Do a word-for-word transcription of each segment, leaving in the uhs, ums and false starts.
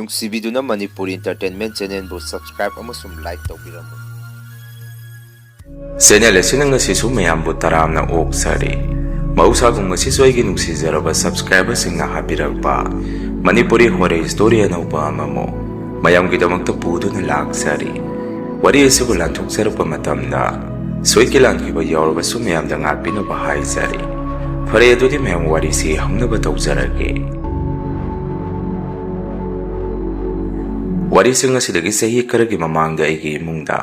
ꯅꯨꯡꯁꯤꯕꯤꯗꯨꯅ Manipuri Entertainment Channelꯕꯨ subscribe ꯑꯃꯁꯨꯡ like ꯇꯧꯕꯤꯔꯝꯃꯨ꯫ Channel ꯑꯁꯤꯅ ꯉꯁꯤꯁꯨ ꯃꯌꯥꯝꯕꯨ ꯇꯔꯥꯝꯅ ꯑꯣꯛꯆꯔꯤ꯫ ꯃꯍꯧꯁꯥꯒꯨꯝ ꯉꯁꯤꯁꯨ ꯑꯩꯒꯤ ꯅꯨꯡꯁꯤꯖꯔꯕ subscriberꯁꯤꯡꯅ ꯍꯥꯞꯄꯤꯔꯛꯄ ꯃꯅꯤꯄꯨꯔꯤ horror story ꯑꯅꯧꯕ ꯑꯃꯃꯨꯛ ꯃꯌꯥꯝꯒꯤꯗꯃꯛꯇ ꯄꯨꯗꯨꯅ ꯂꯥꯛꯆꯔꯤ꯫ ꯋꯥꯔꯤ ꯑꯁꯤꯕꯨ ꯂꯥꯟꯊꯣꯛꯆꯔꯛꯄ ꯃꯇꯝꯗ ꯁꯣꯏꯈꯤ ꯂꯥꯟꯈꯤꯕ ꯌꯥꯎꯔꯕꯁꯨ ꯃꯌꯥꯝꯗ ꯉꯥꯛꯄꯤꯅꯕ ꯍꯥꯏꯖꯔꯤ꯫ ꯐꯔꯦ, ꯑꯗꯨꯗꯤ ꯃꯌꯥꯝ ꯋꯥꯔꯤꯁꯤ ꯍꯧꯅꯕ ꯇꯧꯖꯔꯒꯦ꯫ ꯋꯥꯔꯤꯁꯤꯡ ꯑꯁꯤꯗꯒꯤ ꯆꯍꯤ ꯈꯔꯒꯤ ꯃꯃꯥꯡꯗ ꯑꯩꯒꯤ ꯏꯃꯨꯡꯗ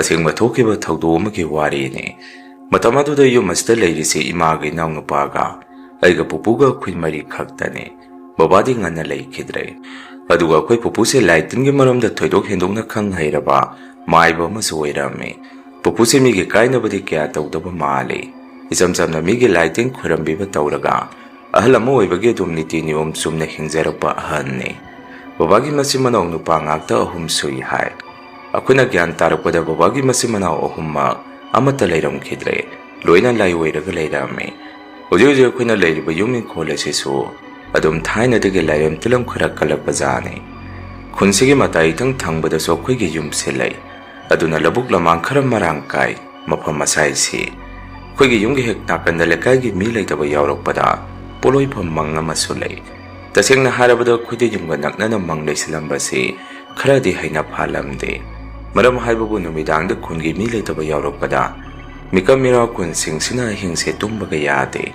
ꯑꯁꯦꯡꯕ ꯊꯣꯛꯈꯤꯕ ꯊꯧꯗꯣꯛ ꯑꯃꯒꯤ ꯋꯥꯔꯤꯅꯤ꯫ ꯃꯇꯝ ꯑꯗꯨꯗ ꯌꯨꯝ ꯑꯁꯤꯗ ꯂꯩꯔꯤꯁꯤ ꯏꯃꯥꯒ ꯏꯅꯥꯎꯅꯨꯄꯥꯒ ꯑꯩꯒ ꯄꯨꯄꯨꯒ ꯑꯩꯈꯣꯏ ꯃꯔꯤ ꯈꯛꯇꯅꯤ꯫ ꯕꯕꯥꯗꯤ ꯉꯟꯅ ꯂꯩꯈꯤꯗ꯭ꯔꯦ꯫ ꯑꯗꯨꯒ ꯑꯩꯈꯣꯏ ꯄꯨꯄꯨꯁꯦ ꯂꯥꯏ ꯇꯤꯟꯒꯤ ꯃꯔꯝꯗ ꯊꯣꯏꯗꯣꯛ ꯍꯦꯟꯗꯣꯛꯅ ꯈꯪ ꯍꯩꯔꯕ ꯃꯥꯏꯕ ꯑꯃꯁꯨ ꯑꯣꯏꯔꯝꯃꯤ꯫ ꯄꯨꯄꯨꯁꯦ ꯃꯤꯒꯤ ꯀꯥꯏꯅꯕꯗꯤ ꯀꯌꯥ ꯇꯧꯗꯕ ꯃꯥꯜꯂꯤ꯫ ꯏꯆꯝ ꯆꯝꯅ ꯃꯤꯒꯤ ꯂꯥꯏ ꯇꯤꯟ ꯈꯣꯏꯔꯝꯕꯤꯕ ꯇꯧꯔꯒ ꯑꯍꯜ ꯑꯃ ꯑꯣꯏꯕꯒꯤ ꯑꯗꯨꯝ ꯅꯤꯇꯤ ꯅꯤꯌꯣꯝ ꯆꯨꯝꯅ ꯍꯤꯡꯖꯔꯛꯄ ꯑꯍꯜꯅꯤ꯫ ꯕꯕꯥꯒꯤ ꯃꯆꯤꯟ ꯃꯅꯥꯎ ꯅꯨꯄꯥ ꯉꯥꯛꯇ ꯑꯍꯨꯝ ꯁꯨꯏ ꯍꯥꯏ꯫ ꯑꯩꯈꯣꯏꯅ ꯒ꯭ꯌꯥꯟ ꯇꯥꯔꯛꯄꯗ ꯕꯕꯥꯒꯤ ꯃꯆꯤꯟ ꯃꯅꯥꯎ ꯑꯍꯨꯝꯃꯛ ꯑꯃꯠꯇ ꯂꯩꯔꯝꯈꯤꯗ꯭ꯔꯦ꯫ ꯂꯣꯏꯅ ꯂꯥꯏ ꯑꯣꯏꯔꯒ ꯂꯩꯔꯝꯃꯤ꯫ ꯍꯧꯖꯤꯛ ꯍꯧꯖꯤꯛ ꯑꯩꯈꯣꯏꯅ ꯂꯩꯔꯤꯕ ꯌꯨꯝ ꯏꯪꯈꯣꯜ ꯑꯁꯤꯁꯨ ꯑꯗꯨꯝ ꯊꯥꯏꯅꯗꯒꯤ ꯂꯥꯏꯔꯦꯝ ꯇꯤꯂꯝ ꯈꯔ ꯀꯜꯂꯛꯄ ꯖꯥꯠꯅꯤ꯫ ꯈꯨꯟꯁꯤꯒꯤ ꯃꯇꯥꯏ ꯏꯊꯪ ꯊꯪꯕꯗꯁꯨ ꯑꯩꯈꯣꯏꯒꯤ ꯌꯨꯝꯁꯤ ꯂꯩ꯫ ꯑꯗꯨꯅ ꯂꯧꯕꯨꯛ ꯂꯃꯥꯡ ꯈꯔ ꯃꯔꯥꯡ ꯀꯥꯏ꯫ ꯃꯐꯝ ꯑꯁꯥꯏꯁꯤ ꯑꯩꯈꯣꯏꯒꯤ ꯌꯨꯝꯒꯤ ꯍꯦꯛ ꯅꯥꯀꯟꯗ ꯂꯩꯀꯥꯏꯒꯤ ꯃꯤ ꯂꯩꯇꯕ ꯌꯥꯎꯔꯛꯄꯗ ꯄꯣꯠꯂꯣꯏꯐꯝ ꯃꯪ ꯑꯃꯁꯨ ꯂꯩ꯫ ꯇꯁꯦꯡꯅ ꯍꯥꯏꯔꯕꯗ ꯑꯩꯈꯣꯏꯗꯤ ꯌꯨꯝꯒ ꯅꯛꯅꯅ ꯃꯪ ꯂꯩꯁꯤꯜꯂꯝꯕꯁꯤ ꯈꯔꯗꯤ ꯍꯩꯅ ꯐꯥꯜꯂꯝꯗꯦ꯫ ꯃꯔꯝ ꯍꯥꯏꯕꯕꯨ ꯅꯨꯃꯤꯗꯥꯡꯗ ꯈꯨꯟꯒꯤ ꯃꯤ ꯂꯩꯇꯕ ꯌꯥꯎꯔꯛꯄꯗ ꯃꯤꯀꯞ ꯃꯤꯔꯥꯎ ꯈꯨꯟꯁꯤꯡꯁꯤꯅ ꯑꯍꯤꯡꯁꯦ ꯇꯨꯝꯕꯒ ꯌꯥꯗꯦ꯫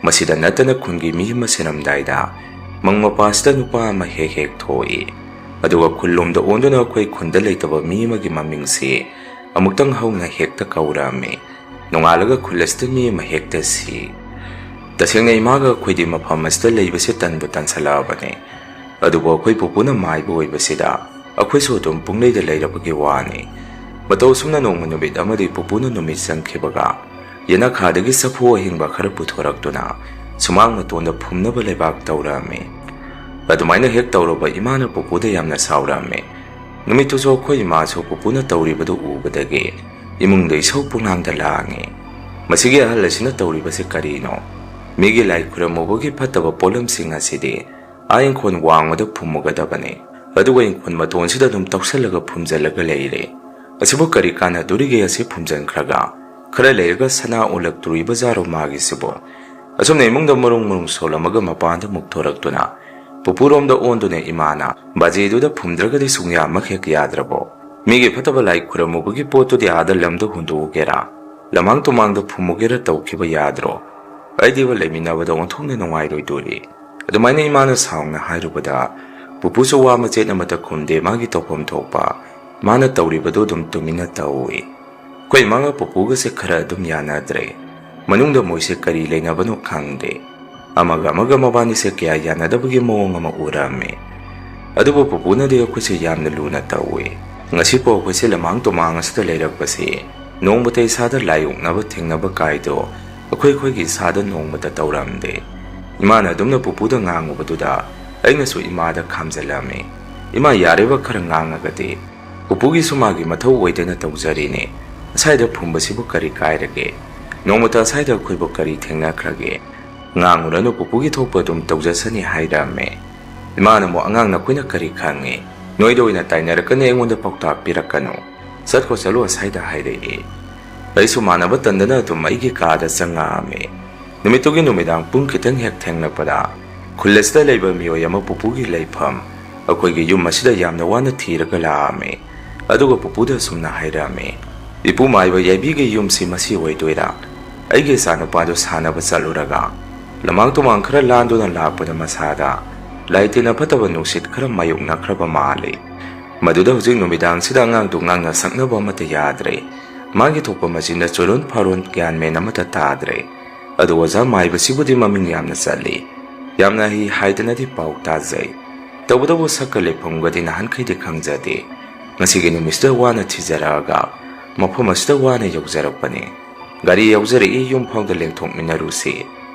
ꯃꯁꯤꯗ ꯅꯠꯇꯅ ꯈꯨꯟꯒꯤ ꯃꯤ ꯑꯃ ꯁꯤꯔꯝꯗꯥꯏꯗ ꯃꯪ ꯃꯄꯥꯁꯤꯗ ꯅꯨꯄꯥ ꯑꯃ ꯍꯦꯛ ꯍꯦꯛ ꯊꯣꯛꯏ꯫ ꯑꯗꯨꯒ ꯈꯨꯜꯂꯣꯝꯗ ꯑꯣꯟꯗꯨꯅ ꯑꯩꯈꯣꯏ ꯈꯨꯟꯗ ꯂꯩꯇꯕ ꯃꯤ ꯑꯃꯒꯤ ꯃꯃꯤꯡꯁꯤ ꯑꯃꯨꯛꯇꯪ ꯍꯧꯅ ꯍꯦꯛꯇ ꯀꯧꯔꯛꯑꯝꯃꯤ꯫ ꯅꯣꯡꯉꯥꯜꯂꯒ ꯈꯨꯜ ꯑꯁꯤꯗ ꯃꯤ ꯑꯃ ꯍꯦꯛꯇ ꯁꯤ꯫ ꯇꯁꯦꯡꯅ ꯏꯃꯥꯒ ꯑꯩꯈꯣꯏꯗꯤ ꯃꯐꯝ ꯑꯁꯤꯗ ꯂꯩꯕꯁꯦ ꯇꯟꯕꯨ ꯇꯟꯁꯜꯂꯛꯑꯕꯅꯤ꯫ ꯑꯗꯨꯕꯨ ꯑꯩꯈꯣꯏ ꯄꯨꯄꯨꯅ ꯃꯥꯏꯕ ꯑꯣꯏꯕꯁꯤꯗ ꯑꯩꯈꯣꯏꯁꯨ ꯑꯗꯨꯝ ꯄꯨꯡꯂꯩꯗ ꯂꯩꯔꯕꯒꯤ ꯋꯥꯅꯤ꯫ ꯃꯇꯧ ꯑꯁꯨꯝꯅ ꯅꯣꯡꯃ ꯅꯨꯃꯤꯠ ꯑꯃꯗꯤ ꯄꯨꯄꯨꯅ ꯅꯨꯃꯤꯠ ꯆꯪꯈꯤꯕꯒ ꯌꯦꯅꯈꯥꯗꯒꯤ ꯆꯐꯨ ꯑꯍꯤꯡꯕ ꯈꯔ ꯄꯨꯊꯣꯔꯛꯇꯨꯅ ꯁꯨꯃꯥꯡ ꯃꯇꯣꯟꯗ ꯐꯨꯝꯅꯕ ꯂꯩꯕꯥꯛ ꯇꯧꯔꯛꯑꯝꯃꯤ꯫ ꯑꯗꯨꯃꯥꯏꯅ ꯍꯦꯛ ꯇꯧꯔꯨꯕ ꯏꯃꯥꯅ ꯄꯨꯄꯨꯗ ꯌꯥꯝꯅ ꯁꯥꯎꯔꯛꯑꯝꯃꯤ꯫ ꯅꯨꯃꯤꯠꯇꯨꯁꯨ ꯑꯩꯈꯣꯏ ꯏꯃꯥꯁꯨ ꯄꯨꯄꯨꯅ ꯇꯧꯔꯤꯕꯗꯨ ꯎꯕꯗꯒꯤ ꯏꯃꯨꯡꯗ ꯏꯁꯧ ꯄꯨꯡꯂꯥꯡꯗ ꯂꯥꯡꯉꯤ꯫ ꯃꯁꯤꯒꯤ ꯑꯍꯜ ꯑꯁꯤꯅ ꯇꯧꯔꯤꯕꯁꯤ ꯀꯔꯤꯅꯣ? ꯃꯤꯒꯤ ꯂꯥꯏ ꯈꯨꯔꯝꯃꯨꯕꯒꯤ ꯐꯠꯇꯕ ꯄꯣꯠꯂꯝꯁꯤꯡ ꯑꯁꯤꯗꯤ ꯑꯥ ꯏꯪꯈꯣꯜ ꯋꯥꯡꯃꯗ ꯐꯨꯝꯃꯨꯒꯗꯕꯅꯤ꯫ ꯑꯗꯨꯒ ꯏꯪꯈꯣꯜ ꯃꯇꯣꯟꯁꯤꯗ ꯑꯗꯨꯝ ꯇꯧꯁꯜꯂꯒ ꯐꯨꯝꯖꯜꯂꯒ ꯂꯩꯔꯦ꯫ ꯑꯁꯤꯕꯨ ꯀꯔꯤ ꯀꯥꯟꯅꯗꯣꯔꯤꯒꯦ? ꯑꯁꯤ ꯐꯨꯝꯖꯟꯈ꯭ꯔꯒ ꯈꯔ ꯂꯩꯔꯒ ꯁꯅꯥ ꯑꯣꯜꯂꯛꯇꯣꯔꯤꯕ ꯖꯥꯔꯣ ꯃꯥꯒꯤꯁꯤꯕꯣ? ꯑꯁꯨꯝꯅ ꯏꯃꯨꯡꯗ ꯃꯔꯨꯡ ꯃꯔꯨꯡ ꯁꯣꯜꯂꯝꯃꯒ ꯃꯄꯥꯟꯗ ꯑꯃꯨꯛ ꯊꯣꯔꯛꯇꯨꯅ ꯄꯨꯄꯨꯔꯣꯝꯗ ꯑꯣꯟꯗꯨꯅ, "ꯏꯃꯥꯅ ꯕꯥꯖꯤꯗꯨꯗ ꯐꯨꯝꯗ꯭ꯔꯒꯗꯤ ꯁꯨꯡꯌꯥꯃꯛ ꯍꯦꯛ ꯌꯥꯗ꯭ꯔꯕꯣ? ꯃꯤꯒꯤ ꯐꯠꯇꯕ ꯂꯥꯏ ꯈꯨꯔꯝꯃꯨꯕꯒꯤ ꯄꯣꯠꯇꯨꯗꯤ ꯑꯥꯗ ꯂꯝꯗ ꯍꯨꯟꯗꯣꯛꯎꯒꯦꯔꯥ, ꯂꯃꯥꯡ ꯇꯨꯃꯥꯡꯗ ꯐꯨꯝꯃꯨꯒꯦꯔꯥ ꯇꯧꯈꯤꯕ ꯌꯥꯗ꯭ꯔꯣ? ꯑꯩꯗꯤꯕ ꯂꯩꯃꯤꯟꯅꯕꯗ ꯑꯣꯟꯊꯣꯛꯅ ꯅꯨꯡꯉꯥꯏꯔꯣꯏꯗꯣꯔꯤ"꯫ ꯑꯗꯨꯃꯥꯏꯅ ꯏꯃꯥꯅ ꯁꯥꯎꯅ ꯍꯥꯏꯔꯨꯕꯗ ꯄꯨꯄꯨꯁꯨ ꯋꯥ ꯃꯆꯦꯠ ꯑꯃꯠꯇ ꯈꯨꯝꯗꯦ꯫ ꯃꯥꯒꯤ ꯇꯧꯐꯝ ꯊꯣꯛꯄ ꯃꯥꯅ ꯇꯧꯔꯤꯕꯗꯨ ꯑꯗꯨꯝ ꯇꯨꯃꯤꯟꯅ ꯇꯧꯏ꯫ ꯑꯩꯈꯣꯏ ꯏꯃꯥꯒ ꯄꯨꯄꯨꯒꯁꯦ ꯈꯔ ꯑꯗꯨꯝ ꯌꯥꯅꯗ꯭ꯔꯦ꯫ ꯃꯅꯨꯡꯗ ꯃꯣꯏꯁꯦ ꯀꯔꯤ ꯂꯩꯅꯕꯅꯣ ꯈꯪꯗꯦ꯫ ꯑꯃꯒ ꯑꯃꯒ ꯃꯕꯥꯅꯤꯁꯦ ꯀꯌꯥ ꯌꯥꯅꯗꯕꯒꯤ ꯃꯑꯣꯡ ꯑꯃ ꯎꯔꯝꯃꯤ꯫ ꯑꯗꯨꯕꯨ ꯄꯨꯄꯨꯅꯗꯤ ꯑꯩꯈꯣꯏꯁꯦ ꯌꯥꯝꯅ ꯂꯨꯅ ꯇꯧꯏ꯫ ꯉꯁꯤꯐꯥꯎ ꯑꯩꯈꯣꯏꯁꯦ ꯂꯃꯥꯡ ꯇꯨꯃꯥꯡ ꯑꯁꯤꯗ ꯂꯩꯔꯛꯄꯁꯤ ꯅꯣꯡꯃꯇ ꯏꯁꯥꯗ ꯂꯥꯏ ꯑꯣꯛꯅꯕ ꯊꯦꯡꯅꯕ ꯀꯥꯏꯗꯣ ꯑꯩꯈꯣꯏ ꯑꯩꯈꯣꯏꯒꯤ ꯏꯁꯥꯗ ꯅꯣꯡꯃꯇ ꯇꯧꯔꯝꯗꯦ꯫ ꯏꯃꯥꯅ ꯑꯗꯨꯝꯅ ꯄꯨꯄꯨꯗ ꯉꯥꯡꯉꯨꯕꯗꯨꯗ ꯑꯩꯅꯁꯨ ꯏꯃꯥꯗ ꯈꯥꯝꯖꯜꯂꯝꯃꯤ꯫ "ꯏꯃꯥ, ꯌꯥꯔꯦꯕ ꯈꯔ ꯉꯥꯡꯉꯒꯗꯤ꯫ ꯄꯨꯄꯨꯒꯤꯁꯨ ꯃꯥꯒꯤ ꯃꯊꯧ ꯑꯣꯏꯗꯅ ꯇꯧꯖꯔꯤꯅꯦ꯫ ꯑꯁꯥꯏꯗ ꯐꯨꯝꯕꯁꯤꯕꯨ ꯀꯔꯤ ꯀꯥꯏꯔꯒꯦ? ꯅꯣꯡꯃꯇ ꯑꯁꯥꯏꯗ ꯑꯩꯈꯣꯏꯕꯨ ꯀꯔꯤ ꯊꯦꯡꯅꯈ꯭ꯔꯒꯦ? ꯉꯥꯡꯉꯨꯔꯅꯨ, ꯄꯨꯄꯨꯒꯤ ꯊꯣꯛꯄ ꯑꯗꯨꯝ ꯇꯧꯖꯁꯅꯤ" ꯍꯥꯏꯔꯝꯃꯦ꯫ ꯏꯃꯥꯅ ꯑꯃꯨꯛ, "ꯑꯉꯥꯡ ꯅꯈꯣꯏꯅ ꯀꯔꯤ ꯈꯪꯉꯤ? ꯅꯣꯏꯗ ꯑꯣꯏꯅ ꯇꯥꯏꯅꯔꯛꯀꯅꯤ, ꯑꯩꯉꯣꯟꯗ ꯄꯥꯎꯇꯥꯛ ꯄꯤꯔꯛꯀꯅꯨ꯫ ꯆꯠꯈꯣ ꯆꯠꯂꯣ ꯑꯁꯥꯏꯗ" ꯍꯥꯏꯔꯛꯏ꯫ ꯑꯩꯁꯨ ꯃꯥꯟꯅꯕ ꯇꯟꯗꯅ ꯑꯗꯨꯝ ꯑꯩꯒꯤ ꯀꯥꯗ ꯆꯪꯉꯛꯑꯝꯃꯤ꯫ ꯅꯨꯃꯤꯠꯇꯨꯒꯤ ꯅꯨꯃꯤꯗꯥꯡ ꯄꯨꯡ ꯈꯤꯇꯪ ꯍꯦꯛ ꯊꯦꯡꯂꯛꯄꯗ ꯈꯨꯜ ꯑꯁꯤꯗ ꯂꯩꯕ ꯃꯤꯑꯣꯏ ꯑꯃ ꯄꯨꯄꯨꯒꯤ ꯂꯩꯐꯝ, ꯑꯩꯈꯣꯏꯒꯤ ꯌꯨꯝ ꯑꯁꯤꯗ ꯌꯥꯝꯅ ꯋꯥꯅ ꯊꯤꯔꯒ ꯂꯥꯛꯑꯝꯃꯤ꯫ ꯑꯗꯨꯒ ꯄꯨꯄꯨꯗ ꯑꯁꯨꯝꯅ ꯍꯥꯏꯔꯛꯑꯝꯃꯤ, "ꯏꯄꯨ ꯃꯥꯏꯕ ꯌꯥꯏꯕꯤꯒꯤ ꯌꯨꯝꯁꯤ ꯃꯁꯤ ꯑꯣꯏꯗꯣꯏꯔꯥ? ꯑꯩꯒꯤ ꯏꯆꯥꯅꯨꯄꯥꯗꯨ ꯁꯥꯟꯅꯕ ꯆꯠꯂꯨꯔꯒ ꯂꯃꯥꯡ ꯇꯨꯃꯥꯡ ꯈꯔ ꯂꯥꯟꯗꯨꯅ ꯂꯥꯛꯄꯗ ꯃꯁꯥꯗ ꯂꯥꯏ ꯇꯤꯟꯅ ꯐꯠꯇꯕ ꯅꯨꯡꯁꯤꯠ ꯈꯔ ꯃꯥꯌꯣꯛꯅꯈ꯭ꯔꯕ ꯃꯥꯜꯂꯤ꯫ ꯃꯗꯨꯗ ꯍꯧꯖꯤꯛ ꯅꯨꯃꯤꯗꯥꯡꯁꯤꯗ ꯑꯉꯥꯡꯗꯨ ꯉꯥꯡꯅ ꯁꯛꯅꯕ ꯑꯃꯠꯇ ꯌꯥꯗ꯭ꯔꯦ꯫ ꯃꯥꯒꯤ ꯊꯣꯛꯄ ꯃꯆꯤꯟꯗ ꯆꯨꯔꯣꯟ ꯐꯥꯔꯣꯟ ꯒ꯭ꯌꯥꯟ ꯃꯦꯟ ꯑꯃꯠꯇ ꯇꯥꯗ꯭ꯔꯦ꯫ ꯑꯗꯨ ꯑꯣꯖꯥ ꯃꯥꯏꯕꯁꯤꯕꯨꯗꯤ ꯃꯃꯤꯡ ꯌꯥꯝꯅ ꯆꯠꯂꯤ, ꯌꯥꯝꯅ ꯍꯩ ꯍꯥꯏꯗꯅꯗꯤ ꯄꯥꯎ ꯇꯥꯖꯩ꯫ ꯇꯧꯕꯇꯕꯨ ꯁꯛꯀ ꯂꯩꯐꯝꯒꯗꯤ ꯅꯍꯥꯟꯈꯩꯗꯤ ꯈꯪꯖꯗꯦ꯫ ꯉꯁꯤꯒꯤ ꯅꯨꯃꯤꯠꯁꯤꯗ ꯋꯥꯅ ꯊꯤꯖꯔꯛꯑꯒ ꯃꯐꯝ ꯑꯁꯤꯗ ꯋꯥꯅ ꯌꯧꯖꯔꯛꯄꯅꯤ꯫ ꯒꯥꯔꯤ ꯌꯧꯖꯔꯛꯏ, ꯌꯨꯝ ꯐꯥꯎꯗ ꯂꯦꯡꯊꯣꯛꯃꯤꯟꯅꯔꯨꯁꯤ"꯫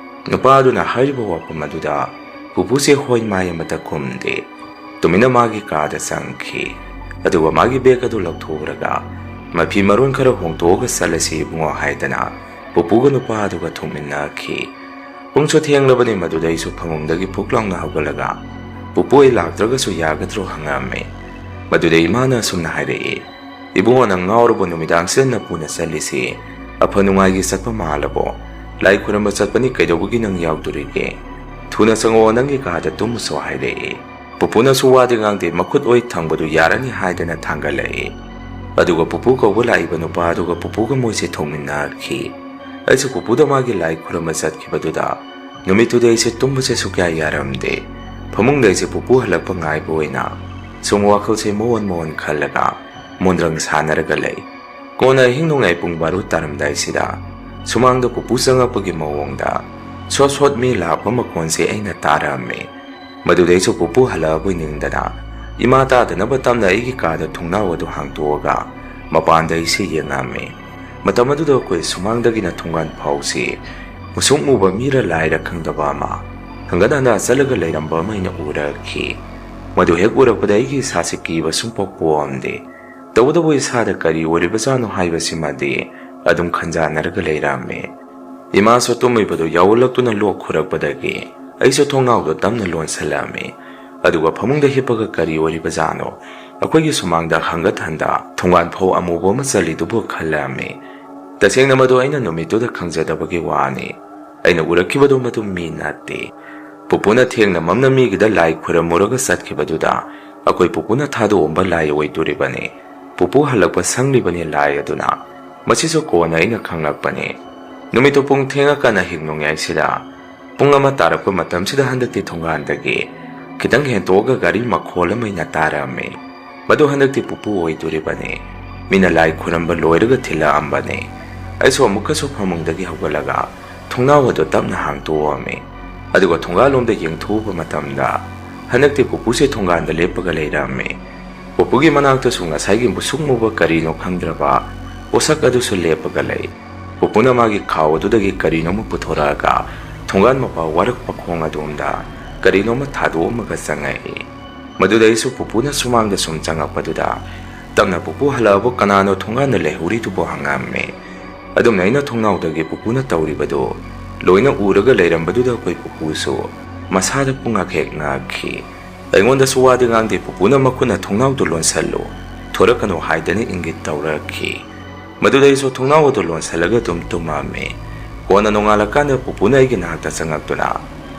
ꯅꯨꯄꯥ ꯑꯗꯨꯅ ꯍꯥꯏꯔꯤꯕ ꯋꯥꯐꯝ ꯑꯗꯨꯗ ꯄꯨꯄꯨꯁꯦ ꯍꯣꯏ ꯃꯥꯏ ꯑꯃꯠꯇ ꯈꯨꯝꯗꯦ꯫ ꯇꯨꯃꯤꯟꯅ ꯃꯥꯒꯤ ꯀꯥꯗ ꯆꯪꯈꯤ꯫ ꯑꯗꯨꯒ ꯃꯥꯒꯤ ꯕꯦꯒ ꯑꯗꯨ ꯂꯧꯊꯣꯛꯎꯔꯒ ꯃꯐꯤ ꯃꯔꯣꯟ ꯈꯔ ꯍꯣꯡꯗꯣꯛꯑꯒ "ꯆꯠꯂꯁꯤ ꯏꯕꯨꯡꯉꯣ" ꯍꯥꯏꯗꯅ ꯄꯨꯄꯨꯒ ꯅꯨꯄꯥ ꯑꯗꯨꯒ ꯊꯣꯛꯃꯤꯟꯅꯈꯤ꯫ ꯄꯨꯡꯁꯨ ꯊꯦꯡꯂꯕꯅꯤ꯫ ꯃꯗꯨꯗ ꯑꯩꯁꯨ ꯐꯃꯨꯡꯗꯒꯤ ꯐꯨꯛ ꯂꯥꯎꯅ ꯍꯧꯒꯠꯂꯒ "ꯄꯨꯄꯨ, ꯑꯩ ꯂꯥꯛꯇ꯭ꯔꯒꯁꯨ ꯌꯥꯒꯗ꯭ꯔꯣ?" ꯍꯪꯉꯛꯑꯝꯃꯤ꯫ ꯃꯗꯨꯗ ꯏꯃꯥꯅ ꯑꯁꯨꯝꯅ ꯍꯥꯏꯔꯛꯏ, "ꯏꯕꯨꯡꯉꯣ, ꯅꯪ ꯉꯥꯎꯔꯕꯣ? ꯅꯨꯃꯤꯗꯥꯡꯁꯤꯗ ꯅꯄꯨꯅ ꯆꯠꯂꯤꯁꯤ ꯑꯐ ꯅꯨꯡꯉꯥꯏꯒꯤ ꯆꯠꯄ ꯃꯥꯜꯂꯕꯣ? ꯂꯥꯏ ꯈꯨꯔꯝꯕ ꯆꯠꯄꯅꯤ, ꯀꯩꯗꯧꯕꯒꯤ ꯅꯪ ꯌꯥꯎꯗꯣꯔꯤꯒꯦ? ꯊꯨꯅ ꯆꯪꯉꯛꯑꯣ, ꯅꯪꯒꯤ ꯀꯥꯗ ꯇꯨꯝꯃꯨꯆꯣ" ꯍꯥꯏꯔꯛꯏ꯫ ꯄꯨꯄꯨꯅꯁꯨ ꯋꯥꯗꯤ ꯉꯥꯡꯗꯦ, ꯃꯈꯨꯠ ꯑꯣꯏ ꯊꯪꯕꯗꯨ ꯌꯥꯔꯅꯤ ꯍꯥꯏꯗꯅ ꯊꯥꯡꯒꯠꯂꯛꯏ꯫ ꯑꯗꯨꯒ ꯄꯨꯄꯨ ꯀꯧꯕ ꯂꯥꯛꯏꯕ ꯅꯨꯄꯥ ꯑꯗꯨꯒ ꯄꯨꯄꯨꯒ ꯃꯣꯏꯁꯦ ꯊꯣꯡꯃꯤꯟꯅꯈꯤ꯫ ꯑꯩꯁꯨ ꯄꯨꯄꯨꯗ ꯃꯥꯒꯤ ꯂꯥꯏ ꯈꯨꯔꯨꯝꯕ ꯆꯠꯈꯤꯕꯗꯨꯗ ꯅꯨꯃꯤꯠꯇꯨꯗ ꯑꯩꯁꯦ ꯇꯨꯝꯕꯁꯦ ꯁꯨꯛꯌꯥ ꯌꯥꯔꯝꯗꯦ꯫ ꯐꯃꯨꯡꯗ ꯑꯩꯁꯦ ꯄꯨꯄꯨ ꯍꯜꯂꯛꯄ ꯉꯥꯏꯕ ꯑꯣꯏꯅ ꯁꯨꯝ ꯋꯥꯈꯜꯁꯦ ꯃꯑꯣꯟ ꯃꯑꯣꯟ ꯈꯜꯂꯒ ꯃꯣꯟꯗ꯭ꯔꯪ ꯁꯥꯟꯅꯔꯒ ꯂꯩ꯫ ꯀꯣꯟꯅ ꯑꯍꯤꯡ ꯅꯣꯡꯌꯥꯏ ꯄꯨꯡ ꯕꯥꯔꯣ ꯇꯥꯔꯝꯗꯥꯏꯁꯤꯗ ꯁꯨꯃꯥꯡꯗ ꯄꯨꯄꯨ ꯆꯪꯉꯛꯄꯒꯤ ꯃꯑꯣꯡꯗ ꯁꯣꯠ ꯁꯣꯠ ꯃꯤ ꯂꯥꯛꯄ ꯃꯈꯣꯟꯁꯦ ꯑꯩꯅ ꯇꯥꯔꯝꯃꯤ꯫ ꯃꯗꯨꯗꯩꯁꯨ ꯄꯨꯄꯨ ꯍꯜꯂꯛꯑꯕꯣꯏ ꯅꯤꯡꯗꯅ ꯏꯃꯥ ꯇꯥꯗꯅꯕ ꯇꯞꯅ ꯑꯩꯒꯤ ꯀꯥꯗ ꯊꯣꯡꯅꯥꯎ ꯑꯗꯨ ꯍꯥꯡꯇꯣꯛꯑꯒ ꯃꯄꯥꯟꯗ ꯑꯩꯁꯦ ꯌꯦꯡꯉꯝꯃꯤ꯫ ꯃꯇꯝ ꯑꯗꯨꯗ ꯑꯩꯈꯣꯏ ꯁꯨꯃꯥꯡꯗꯒꯤꯅ ꯊꯣꯡꯒꯥꯟ ꯐꯥꯎꯁꯤ ꯃꯨꯁꯨꯛ ꯃꯨꯕ ꯃꯤꯔ ꯂꯥꯏꯔ ꯈꯪꯗꯕ ꯑꯃ ꯍꯪꯒꯠ ꯍꯟꯗ ꯆꯠꯂꯒ ꯂꯩꯔꯝꯕ ꯑꯃ ꯑꯩꯅ ꯎꯔꯛꯈꯤ꯫ ꯃꯗꯨ ꯍꯦꯛ ꯎꯔꯛꯄꯗ ꯑꯩꯒꯤ ꯏꯁꯥꯁꯦ ꯀꯤꯕ ꯁꯨꯡꯄꯣꯛ ꯄꯣꯛꯑꯝꯗꯦ꯫ ꯇꯧꯕꯇꯕꯨ ꯏꯁꯥꯗ ꯀꯔꯤ ꯑꯣꯏꯔꯤꯕꯖꯥꯠꯅꯣ ꯍꯥꯏꯕꯁꯤꯃꯗꯤ ꯑꯗꯨꯝ ꯈꯟꯖꯥꯟꯅꯔꯒ ꯂꯩꯔꯝꯃꯤ꯫ ꯏꯃꯥꯁꯨ ꯇꯨꯝꯃꯤꯕꯗꯨ ꯌꯥꯎꯍꯜꯂꯛꯇꯨꯅ ꯂꯣꯛ ꯈꯨꯔꯛꯄꯗꯒꯤ ꯑꯩꯁꯨ ꯊꯣꯡꯅꯥꯎꯗꯣ ꯇꯞꯅ ꯂꯣꯟꯁꯤꯜꯂꯝꯃꯤ꯫ ꯑꯗꯨꯒ ꯐꯃꯨꯡꯗ ꯍꯤꯞꯄꯒ ꯀꯔꯤ ꯑꯣꯏꯔꯤꯕꯖꯥꯠꯅꯣ ꯑꯩꯈꯣꯏꯒꯤ ꯁꯨꯃꯥꯡꯗ ꯍꯪꯒꯠ ꯍꯟꯗ ꯊꯣꯡꯒꯥꯟ ꯐꯥꯎ ꯑꯃꯨꯕ ꯑꯃ ꯆꯠꯂꯤꯗꯨꯕꯨ ꯈꯜꯂꯝꯃꯤ꯫ ꯇꯁꯦꯡꯅ ꯃꯗꯨ ꯑꯩꯅ ꯅꯨꯃꯤꯠꯇꯨꯗ ꯈꯪꯖꯗꯕꯒꯤ ꯋꯥꯅꯤ꯫ ꯑꯩꯅ ꯎꯔꯛꯈꯤꯕꯗꯨ ꯃꯗꯨ ꯃꯤ ꯅꯠꯇꯦ꯫ ꯄꯨꯄꯨꯅ ꯊꯦꯡꯅ ꯃꯝꯅ ꯃꯤꯒꯤꯗ ꯂꯥꯏ ꯈꯨꯔꯝꯃꯨꯔꯒ ꯆꯠꯈꯤꯕꯗꯨꯗ ꯑꯩꯈꯣꯏ ꯄꯨꯄꯨꯅ ꯊꯥꯗꯣꯛꯑꯝꯕ ꯂꯥꯏ ꯑꯣꯏꯗꯣꯔꯤꯕꯅꯤ꯫ ꯄꯨꯄꯨ ꯍꯜꯂꯛꯄ ꯁꯪꯂꯤꯕꯅꯤ ꯂꯥꯏ ꯑꯗꯨꯅ꯫ ꯃꯁꯤꯁꯨ ꯀꯣꯟꯅ ꯑꯩꯅ ꯈꯪꯂꯛꯄꯅꯤ꯫ ꯅꯨꯃꯤꯠꯇꯨ ꯄꯨꯡ ꯊꯦꯡꯉꯀꯥꯟ ꯑꯍꯤꯡ ꯅꯣꯡꯌꯥꯏꯁꯤꯗ ꯄꯨꯡ ꯑꯃ ꯇꯥꯔꯛꯄ ꯃꯇꯝꯁꯤꯗ ꯍꯟꯗꯛꯇꯤ ꯊꯣꯡꯒꯥꯟꯗꯒꯤ ꯈꯤꯇꯪ ꯍꯦꯟꯇꯣꯛꯑꯒ ꯒꯥꯔꯤ ꯃꯈꯣꯜ ꯑꯃ ꯑꯩꯅ ꯇꯥꯔꯝꯃꯤ꯫ ꯃꯗꯨ ꯍꯟꯗꯛꯇꯤ ꯄꯨꯄꯨ ꯑꯣꯏꯗꯣꯔꯤꯕꯅꯤ꯫ ꯃꯤꯅ ꯂꯥꯏ ꯈꯨꯔꯝꯕ ꯂꯣꯏꯔꯒ ꯊꯤꯜꯂꯛꯑꯝꯕꯅꯤ꯫ ꯑꯩꯁꯨ ꯑꯃꯨꯛꯀꯁꯨ ꯐꯃꯨꯡꯗꯒꯤ ꯍꯧꯒꯠꯂꯒ ꯊꯣꯡꯅꯥꯎ ꯑꯗꯨ ꯇꯞꯅ ꯍꯥꯡꯇꯣꯛꯑꯝꯃꯤ꯫ ꯑꯗꯨꯒ ꯊꯣꯡꯒꯥꯜꯂꯣꯝꯗ ꯌꯦꯡꯊꯣꯛꯎꯕ ꯃꯇꯝꯗ ꯍꯟꯗꯛꯇꯤ ꯄꯨꯄꯨꯁꯦ ꯊꯣꯡꯒꯥꯟꯗ ꯂꯦꯞꯄꯒ ꯂꯩꯔꯝꯃꯤ꯫ ꯄꯨꯄꯨꯒꯤ ꯃꯅꯥꯛꯇꯁꯨ ꯉꯁꯥꯏꯒꯤ ꯃꯨꯁꯨꯛ ꯃꯨꯕ ꯀꯔꯤꯅꯣ ꯈꯪꯗ꯭ꯔꯕ ꯄꯣꯠꯁꯛ ꯑꯗꯨꯁꯨ ꯂꯦꯞꯄꯒ ꯂꯩ꯫ ꯄꯨꯄꯨꯅ ꯃꯥꯒꯤ ꯈꯥꯎ ꯑꯗꯨꯗꯒꯤ ꯀꯔꯤꯅꯣꯃ ꯄꯨꯊꯣꯔꯛꯑꯒ ꯊꯣꯡꯒꯥꯟ ꯃꯄꯥ ꯋꯥꯔꯛ ꯃꯈꯣꯡ ꯑꯗꯣꯝꯗ ꯀꯔꯤꯅꯣꯃ ꯊꯥꯗꯣꯛꯑꯝꯃꯒ ꯆꯪꯉꯛꯏ꯫ ꯃꯗꯨꯗ ꯑꯩꯁꯨ ꯄꯨꯄꯨꯅ ꯁꯨꯃꯥꯡꯗ ꯁꯨꯝ ꯆꯪꯉꯛꯄꯗꯨꯗ ꯇꯞꯅ "ꯄꯨꯄꯨ ꯍꯜꯂꯛꯑꯕꯣ? ꯀꯅꯥꯅꯣ ꯊꯣꯡꯒꯥꯟꯗ ꯂꯩꯍꯧꯔꯤꯗꯨꯕꯣ?" ꯍꯪꯉꯝꯃꯤ꯫ ꯑꯗꯨꯝꯅ ꯑꯩꯅ ꯊꯣꯡꯅꯥꯎꯗꯒꯤ ꯄꯨꯄꯨꯅ ꯇꯧꯔꯤꯕꯗꯨ ꯂꯣꯏꯅ ꯎꯔꯒ ꯂꯩꯔꯝꯕꯗꯨꯗ ꯑꯩꯈꯣꯏ ꯄꯨꯄꯨꯁꯨ ꯃꯁꯥꯗ ꯄꯨꯡꯉꯛ ꯍꯦꯛ ꯉꯛꯈꯤ꯫ ꯑꯩꯉꯣꯟꯗꯁꯨ ꯋꯥꯗꯤ ꯉꯥꯡꯗꯦ꯫ ꯄꯨꯄꯨꯅ ꯃꯈꯨꯠꯅ "ꯊꯣꯡꯅꯥꯎꯗꯨ ꯂꯣꯟꯁꯜꯂꯨ, ꯊꯣꯔꯛꯀꯅꯨ" ꯍꯥꯏꯗꯅ ꯏꯪꯒꯤꯠ ꯇꯧꯔꯛꯈꯤ꯫ ꯃꯗꯨꯗꯩꯁꯨ ꯊꯣꯡꯅꯥꯎ ꯑꯗꯨ ꯂꯣꯟꯁꯤꯜꯂꯒ ꯑꯗꯨꯝ ꯇꯨꯝꯃꯝꯃꯤ꯫ ꯀꯣꯟꯅ ꯅꯣꯡꯉꯥꯜꯂꯀꯥꯟꯗ ꯄꯨꯄꯨꯅ ꯑꯩꯒꯤ ꯅꯥꯛꯇ ꯆꯪꯉꯛꯇꯨꯅ